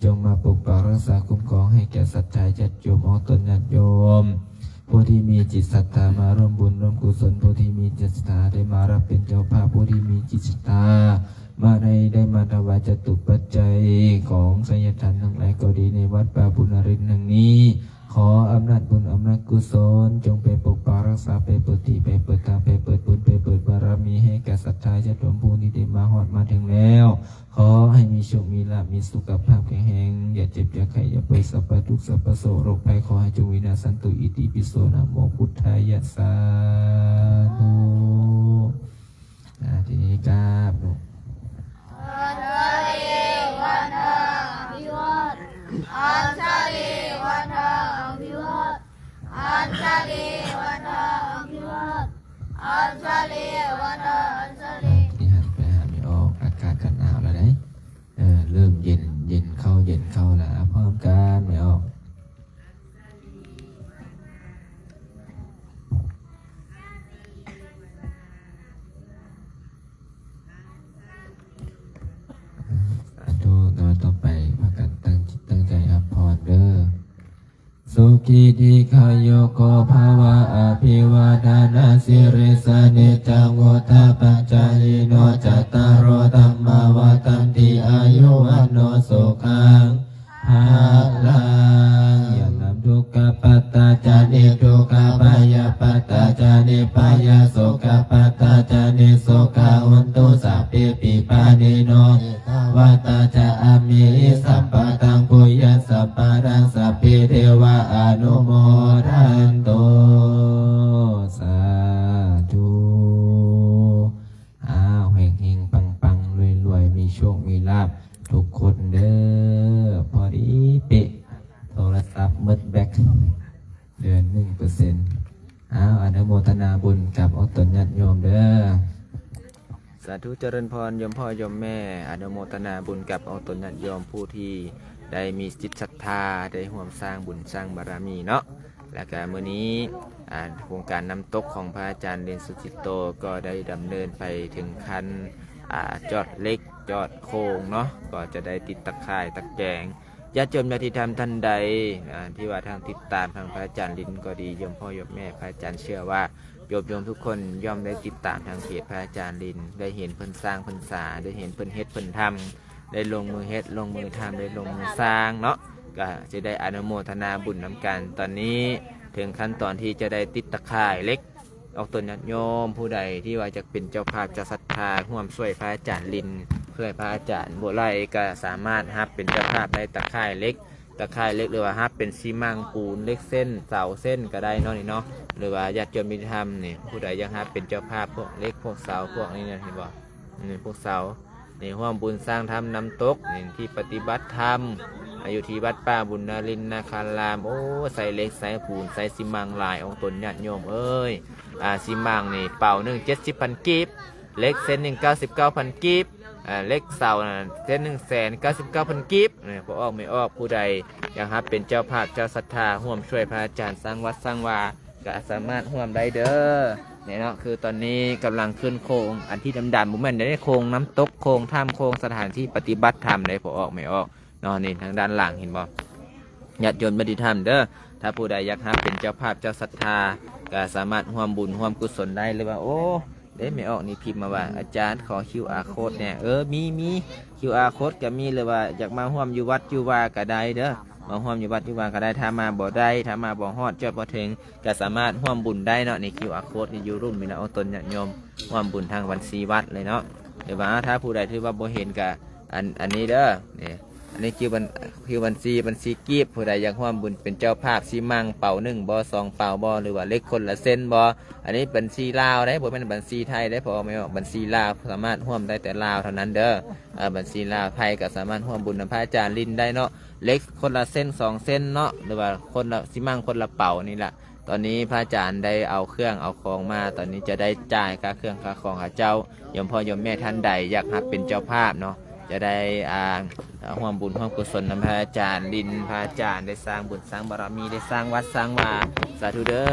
ຈົ່ງມາປົກປັກຮັກສາຄຸ້ມຄອງໃຫ້ແກ່ສັດທາຍາດໂຍມ ອອກຕົນຍາດໂຍມ ຜູ້ທີ່ມີຈິດສັດທາມາຮ່ວມບຸນຮ່ວມກຸສົນ ຜູ້ທີ່ມີຈິດສັດທາໄດ້ມາຮັບເປັນເຈົ້າພາບ ຜູ້ທີ່ມີຈິດສັດທາມາໃນ ໄດ້ມາຖວາຍຈະຕຸປັດໄຈຂອງໄສຍະທານທັງຫຼາຍກໍດີ ໃນວັດປ່າບຸນນະລິນແຫ່ງນີ້ ຂໍອຳນາດບຸນອຳນາດກຸສົນ ຈົ່ງໄປປົກປັກຮັກສາ ໄປເປີດທີ່ ໄປເປີດທາງ ໄປເປີດບຸນ ໄປເປີດບາລະມີໃຫ້ແກ່ສັດທາຍາດໂຍມຜູ້ທີ່ໄດ້ມາຮອດມາເຖິງແລ້ວ ຂໍໃຫ້ມີໂຊກມີລາບ ມີສຸຂະພາບແຂງແຮງ ຢ່າເຈັບຢ່າໄຂ້ ຢ່າປ່ວຍ ສັບພະທຸກສັບພະໂສກໂລກໄພ ຂໍໃຫ້ຈົ່ງວິນາສັນຕຸ ອິຕິປິໂສ ນະໂມພຸດທາຍະ ສາທຸ. ອ່າ ທີນີ້ກາບລູກ ອັນຊະລີວັນທະອະພິວາດ ອັນຊະລີວັນທະອະພິວາດ ອັນຊະລີວັນທະອະພິວາດ ອັນຊະລີວັນທະ ອັນຊະລີ. ທີ່ຫັນໄປຫາແມ່ອອກ ອາກາດກໍໜາວແລ້ວເດ້. ເອີ ເລີ່ມເຢັນ ເຢັນເຂົ້າ ເຢັນເຂົ້າແລ້ວ. ພ້ອມກັນ ແມ່ອອກ. ສາທຸ. ຕໍ່ໄປພາກັນຕັ້ງຈິດຕັ້ງໃຈຮັບພອນເດີ້. ສຸຂີດີຄາຍຸໂກພະວະ ອະພິວາທະນະສີລິສະ ນິຈຈັງວຸດທາປະຈາຍິໂນ ຈັດຕາໂຣ ທຳມາ ວັດທັນຕິ ອາຍຸ ວັນໂນ ສຸຂັງ ພະລັງ. ຍະຖາ ທຸກຂະປັດຕາ ຈາ ນິທຸກຂະ ພະຍາປັດຕາ ຈາ ນິພະຍາ ໂສກະປັດຕາ ຈາ ນິໂສກາ ໂຫນຕຸ ສັບເພ ປິ ປານີໂນ ເອ ຕາ ວັດຕາ ຈາ ອາເມ ຫິ ສັບປະທັງ ປຸນຍັງ ສັບປະທັງ ສັບເພ ເທວາ ອະນຸໂມທັນຕຸ ສາທຸ. ອ້າວ ເຮັງໆ ປັງໆ ລວຍໆ ມີໂຊກມີລາບທຸກຄົນເດີ້. ພໍດີເປະ ໂທລະສັບໝົດແບັດ ເດືອນໜຶ່ງເປີເຊັນ. ອ້າວ ອະນຸໂມທະນາບຸນກັບອອກຕົນຍາດໂຍມເດີ້. ສາທຸ ຈະເລີນພອນ ໂຍມພໍ່ໂຍມແມ່ ອະນຸໂມທະນາບຸນກັບອອກຕົນຍາດໂຍມ ຜູ້ທີ່ໄດ້ມີຈິດສັດທາ ໄດ້ຮ່ວມສ້າງບຸນສ້າງບາລະມີເນາະ. ແລ້ວກະມື້ນີ້ ອ່າ ໂຄງການນ້ຳຕົກຂອງພະອາຈານລິນ ສຸຈິດໂຕ ກໍໄດ້ດຳເນີນໄປເຖິງຂັ້ນ ອ່າ ຈອດເຫຼັກ ຈອດໂຄງເນາະ ກໍຈະໄດ້ຕິດຕະຂ່າຍຕະແກງ. ຍາດໂຍມຍາດທິທຳທ່ານໃດ ອ່າ ທີ່ວ່າທາງຕິດຕາມທາງພະອາຈານລິນກໍດີ ໂຍມພໍ່ໂຍມແມ່ ພະອາຈານເຊື່ອວ່າໂຍມໆທຸກຄົນຍ່ອມໄດ້ຕິດຕາມທາງເພຈພະອາຈານລິນ ໄດ້ເຫັນເພິ່ນສ້າງເພິ່ນສາ ໄດ້ເຫັນເພິ່ນເຮັດເພິ່ນທຳ ໄດ້ລົງມືເຮັດລົງມືທຳ ໄດ້ລົງມືສ້າງເນາະ ກະຊິໄດ້ອະນຸໂມທະນາບຸນນຳກັນ. ຕອນນີ້ເຖິງຂັ້ນຕອນທີ່ຈະໄດ້ຕິດຕະຂ່າຍເຫຼັກ. ອອກຕົນຍາດໂຍມຜູ້ໃດທີ່ວ່າຢາກເປັນເຈົ້າພາບເຈົ້າສັດທາ ຮ່ວມຊ່ວຍພະອາຈານລິນ ຊ່ວຍພະອາຈານບໍ່ໄຫຼ ກະສາມາດຮັບເປັນເຈົ້າພາບໄດ້ ຕະຂ່າຍເຫຼັກ ຕະຂ່າຍເຫຼັກ ຫຼືວ່າຮັບເປັນຊີມັງ ປູນ ເຫຼັກເສັ້ນ ເສົາເສັ້ນກະໄດ້ເນາະ ນີ້ເນາະ. ຫຼືວ່າຍາດໂຍມມີທຳນີ້ ຜູ້ໃດຢາກຮັບເປັນເຈົ້າພາບພວກເຫຼັກ ພວກເສົາ ພວກນີ້ນະ ເຫັນບໍ່ ນີ້ ພວກເສົາ ນີ້ ຮ່ວມບຸນສ້າງທຳນ້ຳຕົກນີ້ ທີ່ປະຕິບັດທຳ ອາ ຢູ່ທີ່ວັດປ່າບຸນນະລິນນະຄາລາມ. ໂອ້ ໃສ່ເຫຼັກ ໃສ່ປູນ ໃສ່ຊີມັງຫຼາຍ ອອກຕົນຍາດໂຍມເອີຍ. ອາ ຊີມັງນີ້ ເປົາໜຶ່ງ ເຈັດສິບພັນກີບ, ເຫຼັກເສັ້ນໜຶ່ງ ເກົ້າສິບເກົ້າພັນກີບ, ອາ ເຫຼັກເສົານັ້ນ ເສັ້ນໜຶ່ງແສນເກົ້າສິບເກົ້າພັນກີບ. ນີ້ ພໍ່ອອກແມ່ອອກ ຜູ້ໃດຢາກຮັບເປັນເຈົ້າພາບເຈົ້າສັດທາ ຮ່ວມຊ່ວຍພະອາຈານສ້າງວັດສ້າງວາ ກະສາມາດຮ່ວມໄດ້ເດີ້. ນີ້ເນາະ ຄືຕອນນີ້ກຳລັງຂຶ້ນໂຄງ ອັນທີ່ດຳໆ ບໍ່ແມ່ນເດ້ ໂຄງນ້ຳຕົກ ໂຄງຖ້ຳ ໂຄງສະຖານທີ່ປະຕິບັດທຳເດ້ ພໍ່ອອກແມ່ອອກເນາະ. ນີ້ທາງດ້ານຫຼັງ ເຫັນບໍ່ ຍາດໂຍມຍາດທິທຳເດີ້. ຖ້າຜູ້ໃດຢາກຮັບເປັນເຈົ້າພາບເຈົ້າສັດທາ ກະສາມາດຮ່ວມບຸນຮ່ວມກຸສົນໄດ້ ຫຼືວ່າ ໂອ້ ເດ້ ແມ່ອອກນີ້ພິມມາວ່າ ອາຈານ ຂໍຄິວອາໂຄດແດ່. ເອີ ມີ ມີ ຄິວອາໂຄດກະມີ ຫຼືວ່າຢາກມາຮ່ວມຢູ່ວັດຢູ່ວາກະໄດ້ເດີ້. ມາຮ່ວມຢູ່ວັດຢູ່ວາກໍໄດ້ ຖ້າມາບໍ່ໄດ້ ຖ້າມາບໍ່ຮອດ ຈອດບໍ່ເຖິງ ກໍສາມາດຮ່ວມບຸນໄດ້ເນາະ. ນີ້ຄິວອາໂຄດຢູ່ລຸ່ມນີ້ນະ ອອກຕົນຍາດໂຍມຮ່ວມບຸນທາງບັນຊີວັດເລີຍເນາະ. ຫຼືວ່າຖ້າຜູ້ໃດຖືວ່າບໍ່ເຫັນກໍ ອັນ ອັນນີ້ເດີ ນີ້ ອັນນີ້ຄິວບັນ ຄິວບັນຊີ ບັນຊີກີບ. ຜູ້ໃດຢາກຮ່ວມບຸນເປັນເຈົ້າພາບ ຊີມັງເປົາໜຶ່ງບໍ່ ສອງເປົາບໍ່ ຫຼືວ່າເຫຼັກຄົນລະເຊັນບໍ່. ອັນນີ້ບັນຊີລາວເດ້ ບໍ່ແມ່ນບັນຊີໄທເດ້ ພໍ່ແມ່ ບັນຊີລາວ ສາມາດຮ່ວມໄດ້ແຕ່ລາວເທົ່ານັ້ນເດີ. ເອີ ບັນຊີລາວ ໄທກໍສາມາດຮ່ວມບຸນນຳພະອາຈານລິນໄດ້ເນາະ ເຫຼັກຄົນລະເຊັນສອງເຊັນເນາະ ຫຼືວ່າຄົນລະ ຊີມັງຄົນລະເປົານີ້ລະ. ຕອນນີ້ພະອາຈານໄດ້ເອົາເຄື່ອງເອົາຂອງມາ ຕອນນີ້ຈະໄດ້ຈ່າຍຄ່າເຄື່ອງຄ່າຂອງເຂົາເຈົ້າ. ໂຍມພໍ່ໂຍມແມ່ທ່ານໃດຢາກຮັບເປັນເຈົ້າພາບເນາະ ຈະໄດ້ ອ່າ ຮ່ວມບຸນຮ່ວມກຸສົນນຳພະອາຈານລິນ ພະອາຈານໄດ້ສ້າງບຸນສ້າງບາລະມີ ໄດ້ສ້າງວັດສ້າງວາ. ສາທຸເດີ.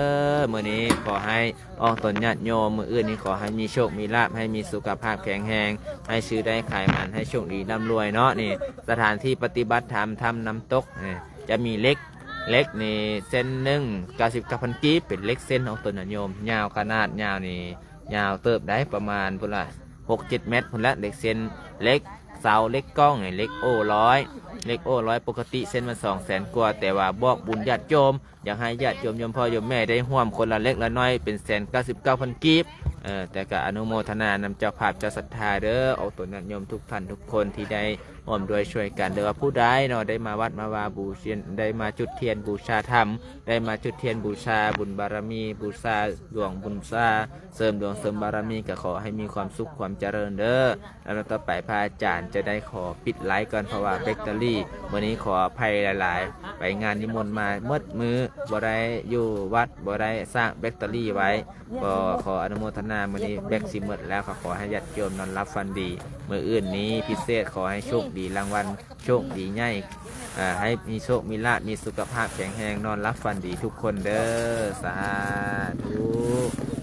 ມື້ນີ້ຂໍໃຫ້ອອກຕົນຍາດໂຍມ ມື້ອື່ນນີ້ຂໍໃຫ້ມີໂຊກມີລາບ ໃຫ້ມີສຸຂະພາບແຂງແຮງ ໃຫ້ຊື້ໄດ້ຂາຍໝານ ໃຫ້ໂຊກດີລ່ຳລວຍເນາະ. ນີ້ສະຖານທີ່ປະຕິບັດທຳ ຖ້ຳນ້ຳຕົກ ຈະມີເຫຼັກ ເຫຼັກນີ້ເຊັນໜຶ່ງ ເກົ້າສິບເກົ້າພັນກີບ ເປັນເຫຼັກເຊັນຂອງຕົນຍາດໂຍມ ຍາວຂະໜາດຍາວນີ້ ຍາວເຕີບໄດ໋ ປະມານພຸ້ນລະ ຫົກເຈັດແມັດພຸ້ນລະ ເຫຼັກເຊັນ. ເຫຼັກເສົາ ເຫຼັກກ້ອງ ເຫຼັກໂອ້ຮ້ອຍ ເຫຼັກໂອ້ຮ້ອຍ ປົກກະຕິເຊັນມັນສອງແສນກວ່າ ແຕ່ວ່າບອກບຸນຍາດໂຍມ ຢາກໃຫ້ຍາດໂຍມ ໂຍມພໍ່ໂຍມແມ່ໄດ້ຮ່ວມຄົນລະເລັກລະນ້ອຍ ເປັນແສນເກົ້າສິບເກົ້າພັນກີບ. ເອີ ແຕ່ກໍອະນຸໂມທະນານຳເຈົ້າພາບເຈົ້າສັດທາເດີ ອອກຕົນຍາດໂຍມທຸກທ່ານທຸກຄົນທີ່ໄດ້ຮ່ວມດ້ວຍຊ່ວຍກັນ ຫຼືວ່າຜູ້ໃດເນາະ ໄດ້ມາວັດມາວາບູຊາ ໄດ້ມາຈຸດທຽນບູຊາທຳ ໄດ້ມາຈຸດທຽນບູຊາບຸນບາລະມີ ບູຊາດວງ ບູຊາເສີມດວງເສີມບາລະມີ ກໍຂໍໃຫ້ມີຄວາມສຸກຄວາມຈະເລີນເດີ. ລຳດັບຕໍ່ໄປພະອາຈານຈະໄດ້ຂໍປິດໄລຟ໌ກ່ອນ ເພາະວ່າແບັດເຕີຣີ ມື້ນີ້ຂໍອະໄພຫຼາຍໆ ໄປງານນິມົນມາໝົດມື້ ບໍ່ໄດ້ຢູ່ວັດ ບໍ່ໄດ້ຊາກແບັດເຕີຣີໄວ້ ກໍຂໍອະນຸໂມທະນາ ມື້ນີ້ແບັດຊິໝົດແລ້ວ ກໍຂໍໃຫ້ຍາດໂຍມນອນຫຼັບຝັນດີ. ມື້ອື່ນນີ້ພິເສດ ຂໍໃຫ້ໂຊກດີລາງວັນ ໂຊກດີໃຫຍ່ ເອີ ໃຫ້ມີໂຊກມີລາບ ມີສຸຂະພາບແຂງແຮງ ນອນຫຼັບຝັນດີທຸກຄົນເດີ. ສາທຸ.